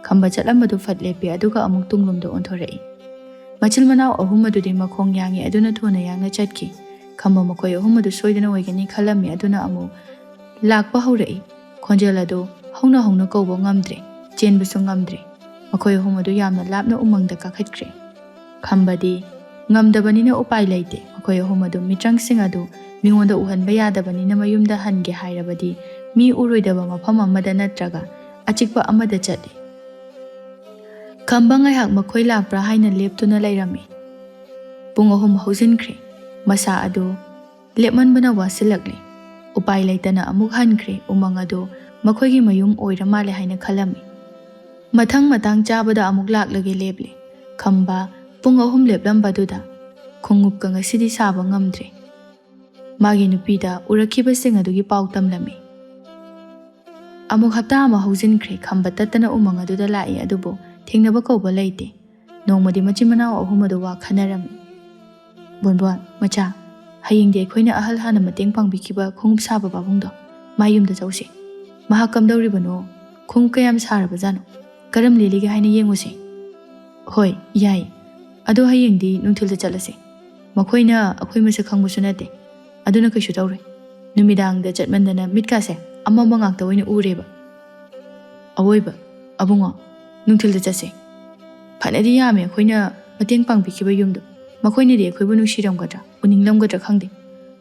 ꯈꯝꯕ ꯆꯠꯂꯝꯕꯗꯨ ꯐꯠ ꯂꯦꯞꯄꯤ, ꯑꯗꯨꯒ ꯑꯃꯨꯛ ꯇꯨꯡꯂꯣꯝꯗ ꯑꯣꯟꯊꯣꯔꯛꯏ꯫ ꯃꯆꯤꯟ ꯃꯅꯥꯎ ꯑꯍꯨꯝ ꯑꯗꯨꯗꯤ ꯃꯈꯣꯡ ꯌꯥꯡꯏ, ꯑꯗꯨꯅ ꯊꯨꯅ ꯌꯥꯡꯅ ꯆꯠꯈꯤ꯫ ꯈꯝꯕ ꯃꯈꯣꯏ ꯑꯍꯨꯝ ꯑꯗꯨ ꯁꯣꯏꯗꯅ ꯑꯣꯏꯒꯅꯤ ꯈꯜꯂꯝꯃꯤ, ꯑꯗꯨꯅ ꯑꯃꯨꯛ ꯂꯥꯛꯄ ꯍꯧꯔꯛꯏ꯫ ꯈꯣꯟꯖꯦꯜ ꯑꯗꯨ ꯍꯧꯅ ꯍꯧꯅ ꯀꯧꯕ ꯉꯝꯗ꯭ꯔꯦ, ꯆꯦꯟꯕꯁꯨ ꯉꯝꯗ꯭ꯔꯦ꯫ ꯃꯈꯣꯏ ꯑꯍꯨꯝ ꯑꯗꯨ ꯌꯥꯝꯅ ꯂꯥꯞꯅ ꯎꯃꯪꯗ ꯀꯥꯈꯠꯈ꯭ꯔꯦ꯫ ꯈꯝꯕꯗꯤ ꯉꯝꯗꯕꯅꯤꯅ ꯎꯄꯥꯏ ꯂꯩꯇꯦ꯫ ꯃꯈꯣꯏ ꯑꯍꯨꯝ ꯑꯗꯨ ꯃꯤꯇ꯭ꯔꯪꯁꯤꯡ ꯑꯗꯨ ꯃꯤꯉꯣꯟꯗ ꯎꯍꯟꯕ ꯌꯥꯗꯕꯅꯤꯅ ꯃꯌꯨꯝꯗ ꯍꯟꯒꯦ ꯍꯥꯏꯔꯕꯗꯤ ꯃꯤ ꯎꯔꯣꯏꯗꯕ ꯃꯐꯝ ꯑꯃꯗ ꯅꯠꯇ꯭ꯔꯒ ꯑꯆꯤꯛꯄ ꯑꯃꯗ ꯆꯠꯂꯤ꯫ ꯈꯝꯕ ꯉꯥꯏꯍꯥꯛ ꯃꯈꯣꯏ ꯂꯥꯛꯄ꯭ꯔꯥ ꯍꯥꯏꯅ ꯂꯦꯞꯇꯨꯅ ꯂꯩꯔꯝꯃꯤ꯫ ꯄꯨꯡ ꯑꯍꯨꯝ ꯍꯧꯖꯤꯟꯈ꯭ꯔꯦ꯫ ꯃꯁꯥ ꯑꯗꯨ ꯂꯦꯞꯃꯟꯕꯅ ꯋꯥꯁꯤꯜꯂꯛꯂꯦ꯫ ꯎꯄꯥꯏ ꯂꯩꯇꯅ ꯑꯃꯨꯛ ꯍꯟꯈ꯭ꯔꯦ꯫ ꯎꯃꯪ ꯑꯗꯨ ꯃꯈꯣꯏꯒꯤ ꯃꯌꯨꯝ ꯑꯣꯏꯔ ꯃꯥꯜꯂꯦ ꯍꯥꯏꯅ ꯈꯜꯂꯝꯃꯤ꯫ ꯃꯊꯪ ꯃꯇꯥꯡ ꯆꯥꯕꯗ ꯑꯃꯨꯛ ꯂꯥꯛꯂꯒꯦ ꯂꯦꯞꯂꯦ꯫ ꯈꯝꯕ ꯄꯨꯡ ꯑꯍꯨꯝ ꯂꯦꯞꯂꯝꯕꯗꯨꯗ ꯈꯣꯡꯎꯞꯀ ꯉꯁꯤꯗꯤ ꯁꯥꯕ ꯉꯝꯗ꯭ꯔꯦ꯫ ꯃꯥꯒꯤ ꯅꯨꯄꯤꯗ ꯎꯔꯛꯈꯤꯕꯁꯤꯡ ꯑꯗꯨꯒꯤ ꯄꯥꯎ ꯇꯝꯂꯝꯃꯤ꯫ ꯑꯃꯨꯛ ꯍꯞꯇꯥ ꯑꯃ ꯍꯧꯖꯤꯟꯈ꯭ꯔꯦ꯫ ꯈꯝꯕ ꯇꯠꯇꯅ ꯎꯃꯪ ꯑꯗꯨꯗ ꯂꯥꯛꯏ, ꯑꯗꯨꯕꯨ ꯊꯦꯡꯅꯕ ꯀꯧꯕ ꯂꯩꯇꯦ꯫ ꯅꯣꯡꯃꯗꯤ ꯃꯆꯤꯟ ꯃꯅꯥꯎ ꯑꯍꯨꯝ ꯑꯗꯨ ꯋꯥ ꯈꯟꯅꯔꯝꯃꯤ꯫ "ꯕꯣꯟꯕꯣꯟ, ꯃꯆꯥ, ꯍꯌꯦꯡꯗꯤ ꯑꯩꯈꯣꯏꯅ ꯑꯍꯜ ꯍꯥꯟꯅ ꯃꯇꯦꯡ ꯄꯥꯡꯕꯤꯈꯤꯕ ꯈꯣꯡꯎꯞ ꯁꯥꯕ ꯄꯥꯕꯨꯡꯗꯣ, ꯃꯥ ꯌꯨꯝꯗ ꯆꯧꯁꯦ꯫ ꯃꯍꯥꯛ ꯀꯝꯗꯧꯔꯤꯕꯅꯣ, ꯈꯣꯡꯎꯞ ꯀꯌꯥꯝ ꯁꯥꯔꯕꯖꯥꯠꯅꯣ, ꯀꯔꯝ ꯂꯦꯜꯂꯤꯒꯦ ꯍꯥꯏꯅ ꯌꯦꯡꯉꯨꯁꯦ꯫" "ꯍꯣꯏ, ꯌꯥꯏ꯫ ꯑꯗꯣ ꯍꯌꯦꯡꯗꯤ ꯅꯨꯡꯊꯤꯜꯗ ꯆꯠꯂꯁꯦ꯫ ꯃꯈꯣꯏꯅ ꯑꯩꯈꯣꯏ ꯃꯁꯛ ꯈꯪꯕꯁꯨ ꯅꯠꯇꯦ, ꯑꯗꯨꯅ ꯀꯩꯁꯨ ꯇꯧꯔꯣꯏ꯫ ꯅꯨꯃꯤꯗꯥꯡꯗ ꯆꯠꯃꯟꯗꯅ ꯃꯤꯠꯀꯥꯁꯦ ꯑꯃꯝꯕ ꯉꯥꯛꯇ ꯑꯣꯏꯅ ꯎꯔꯦꯕ꯫" "ꯑꯋꯣꯏꯕ, ꯑꯕꯨꯡꯉꯣ, ꯅꯨꯡꯊꯤꯜꯗ ꯆꯠꯁꯦ꯫ ꯐꯅꯗꯤ ꯌꯥꯝꯃꯦ ꯑꯩꯈꯣꯏꯅ ꯃꯇꯦꯡ ꯄꯥꯡꯕꯤꯈꯤꯕ ꯌꯨꯝꯗꯣ꯫ ꯃꯈꯣꯏꯅꯗꯤ ꯑꯩꯈꯣꯏꯕꯨ ꯅꯨꯡꯁꯤꯔꯝꯒꯗ꯭ꯔꯥ, ꯎꯅꯤꯡꯂꯝꯒꯗ꯭ꯔꯥ ꯈꯪꯗꯦ꯫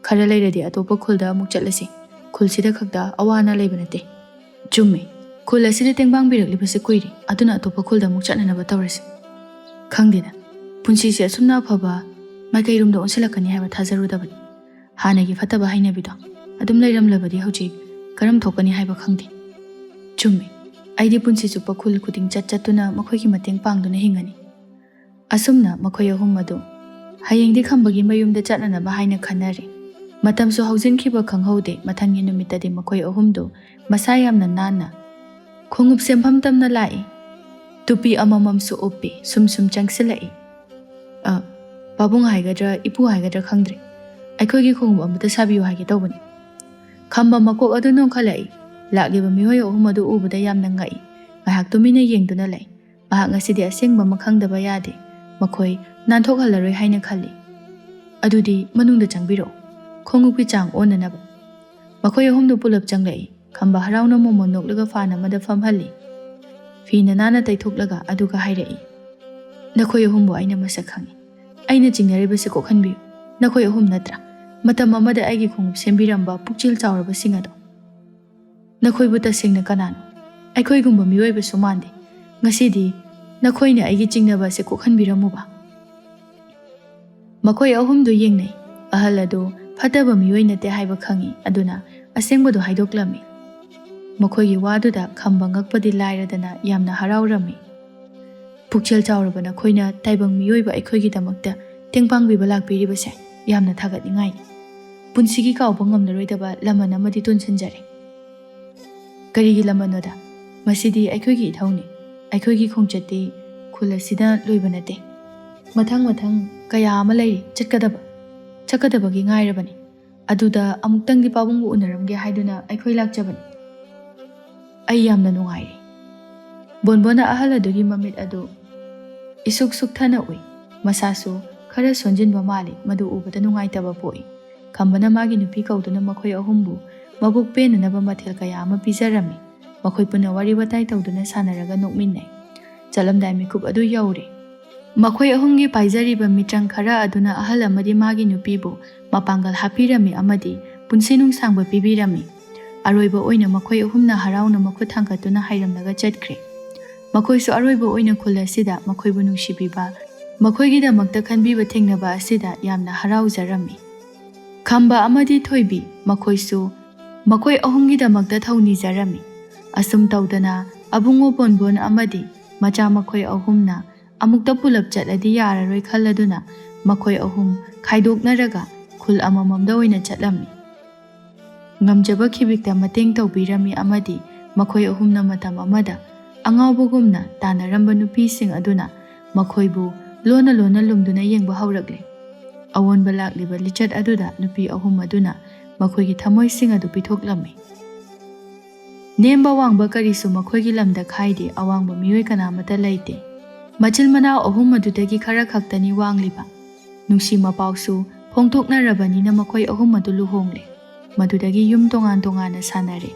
ꯈꯔ ꯂꯩꯔꯗꯤ ꯑꯇꯣꯞꯄ ꯈꯨꯜꯗ ꯑꯃꯨꯛ ꯆꯠꯂꯁꯤ꯫ ꯈꯨꯜꯁꯤꯗ ꯈꯛꯇ ꯑꯋꯥ ꯑꯅꯥ ꯂꯩꯕ ꯅꯠꯇꯦ꯫ ꯆꯨꯝꯃꯤ, ꯈꯨꯜ ꯑꯁꯤꯗ ꯇꯦꯡꯕꯥꯡꯕꯤꯔꯛꯂꯤꯕꯁꯦ ꯀꯨꯏꯔꯦ, ꯑꯗꯨꯅ ꯑꯇꯣꯞꯄ ꯈꯨꯜꯗ ꯑꯃꯨꯛ ꯆꯠꯅꯅꯕ ꯇꯧꯔꯁꯤ꯫ ꯈꯪꯗꯦꯗ, ꯄꯨꯟꯁꯤꯁꯦ ꯑꯁꯨꯝꯅ ꯑꯐꯕ ꯃꯥꯏꯀꯩꯔꯣꯝꯗ ꯑꯣꯟꯁꯤꯜꯂꯛꯀꯅꯤ ꯍꯥꯏꯕ ꯊꯥꯖꯔꯨꯗꯕꯅꯤ꯫ ꯍꯥꯟꯅꯒꯤ ꯐꯠꯇꯕ ꯍꯩꯅꯕꯤꯗꯣ ꯑꯗꯨꯝ ꯂꯩꯔꯝꯂꯕꯗꯤ ꯍꯧꯖꯤꯛ ꯀꯔꯝ ꯊꯣꯛꯀꯅꯤ ꯍꯥꯏꯕ ꯈꯪꯗꯦ꯫ ꯆꯨꯝꯃꯤ, ꯑꯩꯗꯤ ꯄꯨꯟꯁꯤ ꯆꯨꯞꯄ ꯈꯨꯜ ꯈꯨꯗꯤꯡ ꯆꯠ ꯆꯠꯇꯨꯅ ꯃꯈꯣꯏꯒꯤ ꯃꯇꯦꯡ ꯄꯥꯡꯗꯨꯅ ꯍꯤꯡꯉꯅꯤ꯫ ꯑꯁꯨꯝꯅ ꯃꯈꯣꯏ ꯑꯍꯨꯝ ꯑꯗꯨ ꯍꯌꯦꯡꯗꯤ ꯈꯝꯕꯒꯤ ꯃꯌꯨꯝꯗ ꯆꯠꯅꯅꯕ ꯍꯥꯏꯅ ꯈꯟꯅꯔꯦ꯫ ꯃꯇꯝꯁꯨ ꯍꯧꯖꯤꯟꯈꯤꯕ ꯈꯪꯍꯧꯗꯦ꯫ ꯃꯊꯪꯒꯤ ꯅꯨꯃꯤꯠꯇꯗꯤ ꯃꯈꯣꯏ ꯑꯍꯨꯝꯗꯨ ꯃꯁꯥ ꯌꯥꯝꯅ ꯅꯥꯟꯅ ꯈꯣꯡꯎꯞ ꯁꯦꯝꯐꯝ ꯇꯝꯅ ꯂꯥꯛꯏ꯫ ꯇꯨꯄꯤ ꯑꯃꯃꯝꯁꯨ ꯎꯞꯄꯤ꯫ ꯁꯨꯝ ꯁꯨꯝ ꯆꯪꯁꯤꯜꯂꯛꯏ꯫ "ꯑ, ꯄꯥꯕꯨꯡ ꯍꯥꯏꯒꯗ꯭ꯔꯥ, ꯏꯄꯨ ꯍꯥꯏꯒꯗ꯭ꯔꯥ ꯈꯪꯗ꯭ꯔꯦ꯫ ꯑꯩꯈꯣꯏꯒꯤ ꯈꯣꯡꯎꯞ ꯑꯃꯇ ꯁꯥꯕꯤꯌꯨ ꯍꯥꯏꯒꯦ ꯇꯧꯕꯅꯤ꯫" ꯈꯝꯕ ꯃꯀꯣꯛ ꯑꯗꯨ ꯅꯣꯟꯈꯠꯂꯛꯏ꯫ ꯂꯥꯛꯂꯤꯕ ꯃꯤꯑꯣꯏ ꯑꯍꯨꯝ ꯑꯗꯨ ꯎꯕꯗ ꯌꯥꯝꯅ ꯉꯛꯏ꯫ ꯉꯥꯏꯍꯥꯛ ꯇꯨꯃꯤꯟꯅ ꯌꯦꯡꯗꯨꯅ ꯂꯩ꯫ ꯃꯍꯥꯛ ꯉꯁꯤꯗꯤ ꯑꯁꯦꯡꯕ ꯑꯃ ꯈꯪꯗꯕ ꯌꯥꯗꯦ꯫ ꯃꯈꯣꯏ ꯅꯥꯟꯊꯣꯛꯍꯜꯂꯔꯣꯏ ꯍꯥꯏꯅ ꯈꯜꯂꯤ꯫ "ꯑꯗꯨꯗꯤ ꯃꯅꯨꯡꯗ ꯆꯪꯕꯤꯔꯛꯎ꯫ ꯈꯣꯡꯎꯞꯀꯤ ꯆꯥꯡ ꯑꯣꯟꯅꯅꯕ꯫" ꯃꯈꯣꯏ ꯑꯍꯨꯝꯗꯨ ꯄꯨꯂꯞ ꯆꯪꯂꯛꯏ꯫ ꯈꯝꯕ ꯍꯔꯥꯎꯅ ꯃꯣꯃꯣꯟ ꯅꯣꯛꯂꯒ ꯐꯥꯟ ꯑꯃꯗ ꯐꯝꯍꯜꯂꯤ꯫ ꯐꯤꯅ ꯅꯥꯟꯅ ꯇꯩꯊꯣꯛꯂꯒ ꯑꯗꯨꯒ ꯍꯥꯏꯔꯛꯏ, "ꯅꯈꯣꯏ ꯑꯍꯨꯝꯕꯨ ꯑꯩꯅ ꯃꯁꯛ ꯈꯪꯏ꯫ ꯑꯩꯅ ꯆꯤꯡꯅꯔꯤꯕꯁꯤ ꯀꯣꯛꯍꯟꯕꯤꯌꯨ꯫ ꯅꯈꯣꯏ ꯑꯍꯨꯝ ꯅꯠꯇ꯭ꯔꯥ ꯃꯇꯝ ꯑꯃꯗ ꯑꯩꯒꯤ ꯈꯣꯡꯎꯞ ꯁꯦꯝꯕꯤꯔꯝꯕ ꯄꯨꯛꯆꯦꯜ ꯆꯥꯎꯔꯕꯁꯤꯡ ꯑꯗꯣ? ꯅꯈꯣꯏꯕꯨ ꯇꯁꯦꯡꯅ ꯀꯅꯥꯅꯣ? ꯑꯩꯈꯣꯏꯒꯨꯝꯕ ꯃꯤꯑꯣꯏꯕꯁꯨ ꯃꯥꯟꯗꯦ꯫ ꯉꯁꯤꯗꯤ ꯅꯈꯣꯏꯅ ꯑꯩꯒꯤ ꯆꯤꯡꯅꯕ ꯑꯁꯤ ꯀꯣꯛꯍꯟꯕꯤꯔꯝꯃꯨꯕ꯫" ꯃꯈꯣꯏ ꯑꯍꯨꯝꯗꯨ ꯌꯦꯡꯅꯩ꯫ ꯑꯍꯜ ꯑꯗꯨ ꯐꯠꯇꯕ ꯃꯤꯑꯣꯏ ꯅꯠꯇꯦ ꯍꯥꯏꯕ ꯈꯪꯏ, ꯑꯗꯨꯅ ꯑꯁꯦꯡꯕꯗꯨ ꯍꯥꯏꯗꯣꯛꯂꯝꯃꯤ꯫ ꯃꯈꯣꯏꯒꯤ ꯋꯥꯗꯨꯗ ꯈꯝꯕ ꯉꯛꯄꯗꯤ ꯂꯥꯏꯔꯗꯅ ꯌꯥꯝꯅ ꯍꯔꯥꯎꯔꯝꯃꯤ꯫ "ꯄꯨꯛꯆꯦꯜ ꯆꯥꯎꯔꯕ ꯅꯈꯣꯏꯅ ꯇꯥꯏꯕꯪ ꯃꯤꯑꯣꯏꯕ ꯑꯩꯈꯣꯏꯒꯤꯗꯃꯛꯇ ꯇꯦꯡ ꯄꯥꯡꯕꯤꯕ ꯂꯥꯛꯄꯤꯔꯤꯕꯁꯦ ꯌꯥꯝꯅ ꯊꯥꯒꯠꯅꯤꯡꯉꯥꯏꯅꯤ꯫ ꯄꯨꯟꯁꯤꯒꯤ ꯀꯥꯎꯕ ꯉꯝꯂꯔꯣꯏꯗꯕ ꯂꯃꯟ ꯑꯃꯗꯤ ꯇꯨꯡꯁꯤꯟꯖꯔꯦ꯫" "ꯀꯔꯤꯒꯤ ꯂꯃꯟꯅꯣꯗ? ꯃꯁꯤꯗꯤ ꯑꯩꯈꯣꯏꯒꯤ ꯏꯊꯧꯅꯤ꯫ ꯑꯩꯈꯣꯏꯒꯤ ꯈꯣꯡꯆꯠꯇꯤ ꯈꯨꯜ ꯑꯁꯤꯗ ꯂꯣꯏꯕ ꯅꯠꯇꯦ꯫ ꯃꯊꯪ ꯃꯊꯪ ꯀꯌꯥ ꯑꯃ ꯂꯩꯔꯤ ꯆꯠꯀꯗꯕ꯫ ꯆꯠꯀꯗꯕꯒꯤ ꯉꯥꯏꯔꯕꯅꯤ꯫ ꯑꯗꯨꯗ ꯑꯃꯨꯛꯇꯪꯗꯤ ꯄꯥꯕꯨꯡꯕꯨ ꯎꯅꯔꯝꯒꯦ ꯍꯥꯏꯗꯨꯅ ꯑꯩꯈꯣꯏ ꯂꯥꯛꯆꯕꯅꯤ꯫ ꯑꯩ ꯌꯥꯝꯅ ꯅꯨꯡꯉꯥꯏꯔꯦ꯫" ꯕꯣꯟꯕꯣꯟꯅ ꯑꯍꯜ ꯑꯗꯨꯒꯤ ꯃꯃꯤꯠ ꯑꯗꯨ ꯏꯁꯨꯛ ꯁꯨꯛꯊꯅ ꯎꯏ꯫ ꯃꯁꯥꯁꯨ ꯈꯔ ꯁꯣꯟꯖꯤꯟꯕ ꯃꯥꯜꯂꯤ꯫ ꯃꯗꯨ ꯎꯕꯗ ꯅꯨꯡꯉꯥꯏꯇꯕ ꯄꯣꯛꯏ꯫ ꯈꯝꯕꯅ ꯃꯥꯒꯤ ꯅꯨꯄꯤ ꯀꯧꯗꯨꯅ ꯃꯈꯣꯏ ꯑꯍꯨꯝꯕꯨ ꯃꯕꯨꯛ ꯄꯦꯟꯅꯅꯕ ꯃꯊꯦꯜ ꯀꯌꯥ ꯑꯃ ꯄꯤꯖꯔꯝꯃꯤ꯫ ꯃꯈꯣꯏ ꯄꯨꯟꯅ ꯋꯥꯔꯤ ꯋꯥꯇꯥꯏ ꯇꯧꯗꯨꯅ ꯁꯥꯟꯅꯔꯒ ꯅꯣꯛꯃꯤꯟꯅꯩ꯫ ꯆꯠꯂꯝꯗꯥꯏ ꯃꯤꯀꯨꯞ ꯑꯗꯨ ꯌꯧꯔꯦ꯫ ꯃꯈꯣꯏ ꯑꯍꯨꯝꯒꯤ ꯄꯥꯏꯖꯔꯤꯕ ꯃꯤꯇ꯭ꯔꯪ ꯈꯔ ꯑꯗꯨꯅ ꯑꯍꯜ ꯑꯃꯗꯤ ꯃꯥꯒꯤ ꯅꯨꯄꯤꯕꯨ ꯃꯄꯥꯡꯒꯜ ꯍꯥꯞꯄꯤꯔꯝꯃꯤ ꯑꯃꯗꯤ ꯄꯨꯟꯁꯤ ꯅꯨꯡꯁꯥꯡꯕ ꯄꯤꯕꯤꯔꯝꯃꯤ꯫ ꯑꯔꯣꯏꯕ ꯑꯣꯏꯅ ꯃꯈꯣꯏ ꯑꯍꯨꯝꯅ ꯍꯔꯥꯎꯅ ꯃꯈꯨꯠ ꯊꯥꯡꯒꯠꯇꯨꯅ ꯍꯥꯏꯔꯝꯂꯒ ꯆꯠꯈ꯭ꯔꯦ꯫ ꯃꯈꯣꯏꯁꯨ ꯑꯔꯣꯏꯕ ꯑꯣꯏꯅ ꯈꯨꯜ ꯑꯁꯤꯗ ꯃꯈꯣꯏꯕꯨ ꯅꯨꯡꯁꯤꯕꯤꯕ, ꯃꯈꯣꯏꯒꯤꯗꯃꯛꯇ ꯈꯟꯕꯤꯕ ꯊꯦꯡꯅꯕ ꯑꯁꯤꯗ ꯌꯥꯝꯅ ꯍꯔꯥꯎꯖꯔꯝꯃꯤ꯫ ꯈꯝꯕ ꯑꯃꯗꯤ ꯊꯣꯏꯕꯤ ꯃꯈꯣꯏꯁꯨ ꯃꯈꯣꯏ ꯑꯍꯨꯝꯒꯤꯗꯃꯛꯇ ꯊꯧꯅꯤꯖꯔꯝꯃꯤ꯫ ꯑꯁꯨꯝ ꯇꯧꯗꯅ ꯑꯕꯨꯡꯉꯣ ꯕꯣꯟꯕꯣꯟ ꯑꯃꯗꯤ ꯃꯆꯥ ꯃꯈꯣꯏ ꯑꯍꯨꯝꯅ ꯑꯃꯨꯛꯇ ꯄꯨꯂꯞ ꯆꯠꯂꯗꯤ ꯌꯥꯔꯔꯣꯏ ꯈꯜꯂꯗꯨꯅ ꯃꯈꯣꯏ ꯑꯍꯨꯝ ꯈꯥꯏꯗꯣꯛꯅꯔꯒ ꯈꯨꯜ ꯑꯃꯃꯝꯗ ꯑꯣꯏꯅ ꯆꯠꯂꯝꯃꯤ꯫ ꯉꯝꯖꯕ ꯈꯤꯕꯤꯛꯇ ꯃꯇꯦꯡ ꯇꯧꯕꯤꯔꯝꯃꯤ ꯑꯃꯗꯤ ꯃꯈꯣꯏ ꯑꯍꯨꯝꯅ ꯃꯇꯝ ꯑꯃꯗ ꯑꯉꯥꯎꯕꯒꯨꯝꯅ ꯇꯥꯟꯅꯔꯝꯕ ꯅꯨꯄꯤꯁꯤꯡ ꯑꯗꯨꯅ ꯃꯈꯣꯏꯕꯨ ꯂꯣꯟꯅ ꯂꯣꯟꯅ ꯂꯨꯝꯗꯨꯅ ꯌꯦꯡꯕ ꯍꯧꯔꯛꯂꯦ꯫ ꯑꯑꯣꯟꯕ ꯂꯥꯛꯂꯤꯕ ꯂꯤꯆꯠ ꯑꯗꯨꯗ ꯅꯨꯄꯤ ꯑꯍꯨꯝ ꯑꯗꯨꯅ ꯃꯈꯣꯏꯒꯤ ꯊꯃꯣꯏꯁꯤꯡ ꯑꯗꯨ ꯄꯤꯊꯣꯛꯂꯝꯃꯤ꯫ ꯅꯦꯝꯕ ꯋꯥꯡꯕ ꯀꯔꯤꯁꯨ ꯃꯈꯣꯏꯒꯤ ꯂꯝꯗ ꯈꯥꯏꯗꯦ, ꯑꯋꯥꯡꯕ ꯃꯤꯑꯣꯏ ꯀꯅꯥꯃꯠꯇ ꯂꯩꯇꯦ꯫ ꯃꯆꯤꯜ ꯃꯅꯥꯎ ꯑꯍꯨꯝ ꯑꯗꯨꯗꯒꯤ ꯈꯔ ꯈꯛꯇꯅꯤ ꯋꯥꯡꯂꯤꯕ꯫ ꯅꯨꯡꯁꯤ ꯃꯄꯥꯎꯁꯨ ꯐꯣꯡꯗꯣꯛꯅꯔꯕꯅꯤꯅ ꯃꯈꯣꯏ ꯑꯍꯨꯝ ꯑꯗꯨ ꯂꯨꯍꯣꯡꯂꯦ꯫ ꯃꯗꯨꯗꯒꯤ ꯌꯨꯝ ꯇꯣꯉꯥꯟ ꯇꯣꯉꯥꯟꯅ ꯁꯥꯟꯅꯔꯦ꯫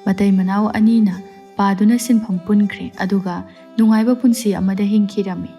ꯃꯇꯩ ꯃꯅꯥꯎ ꯑꯅꯤꯅ ꯄꯥꯗꯨꯅ ꯁꯤꯟꯐꯝ ꯄꯨꯟꯈ꯭ꯔꯦ, ꯑꯗꯨꯒ ꯅꯨꯡꯉꯥꯏꯕ ꯄꯨꯟꯁꯤ ꯑꯃꯗ ꯍꯤꯡꯈꯤꯔꯝꯃꯤ꯫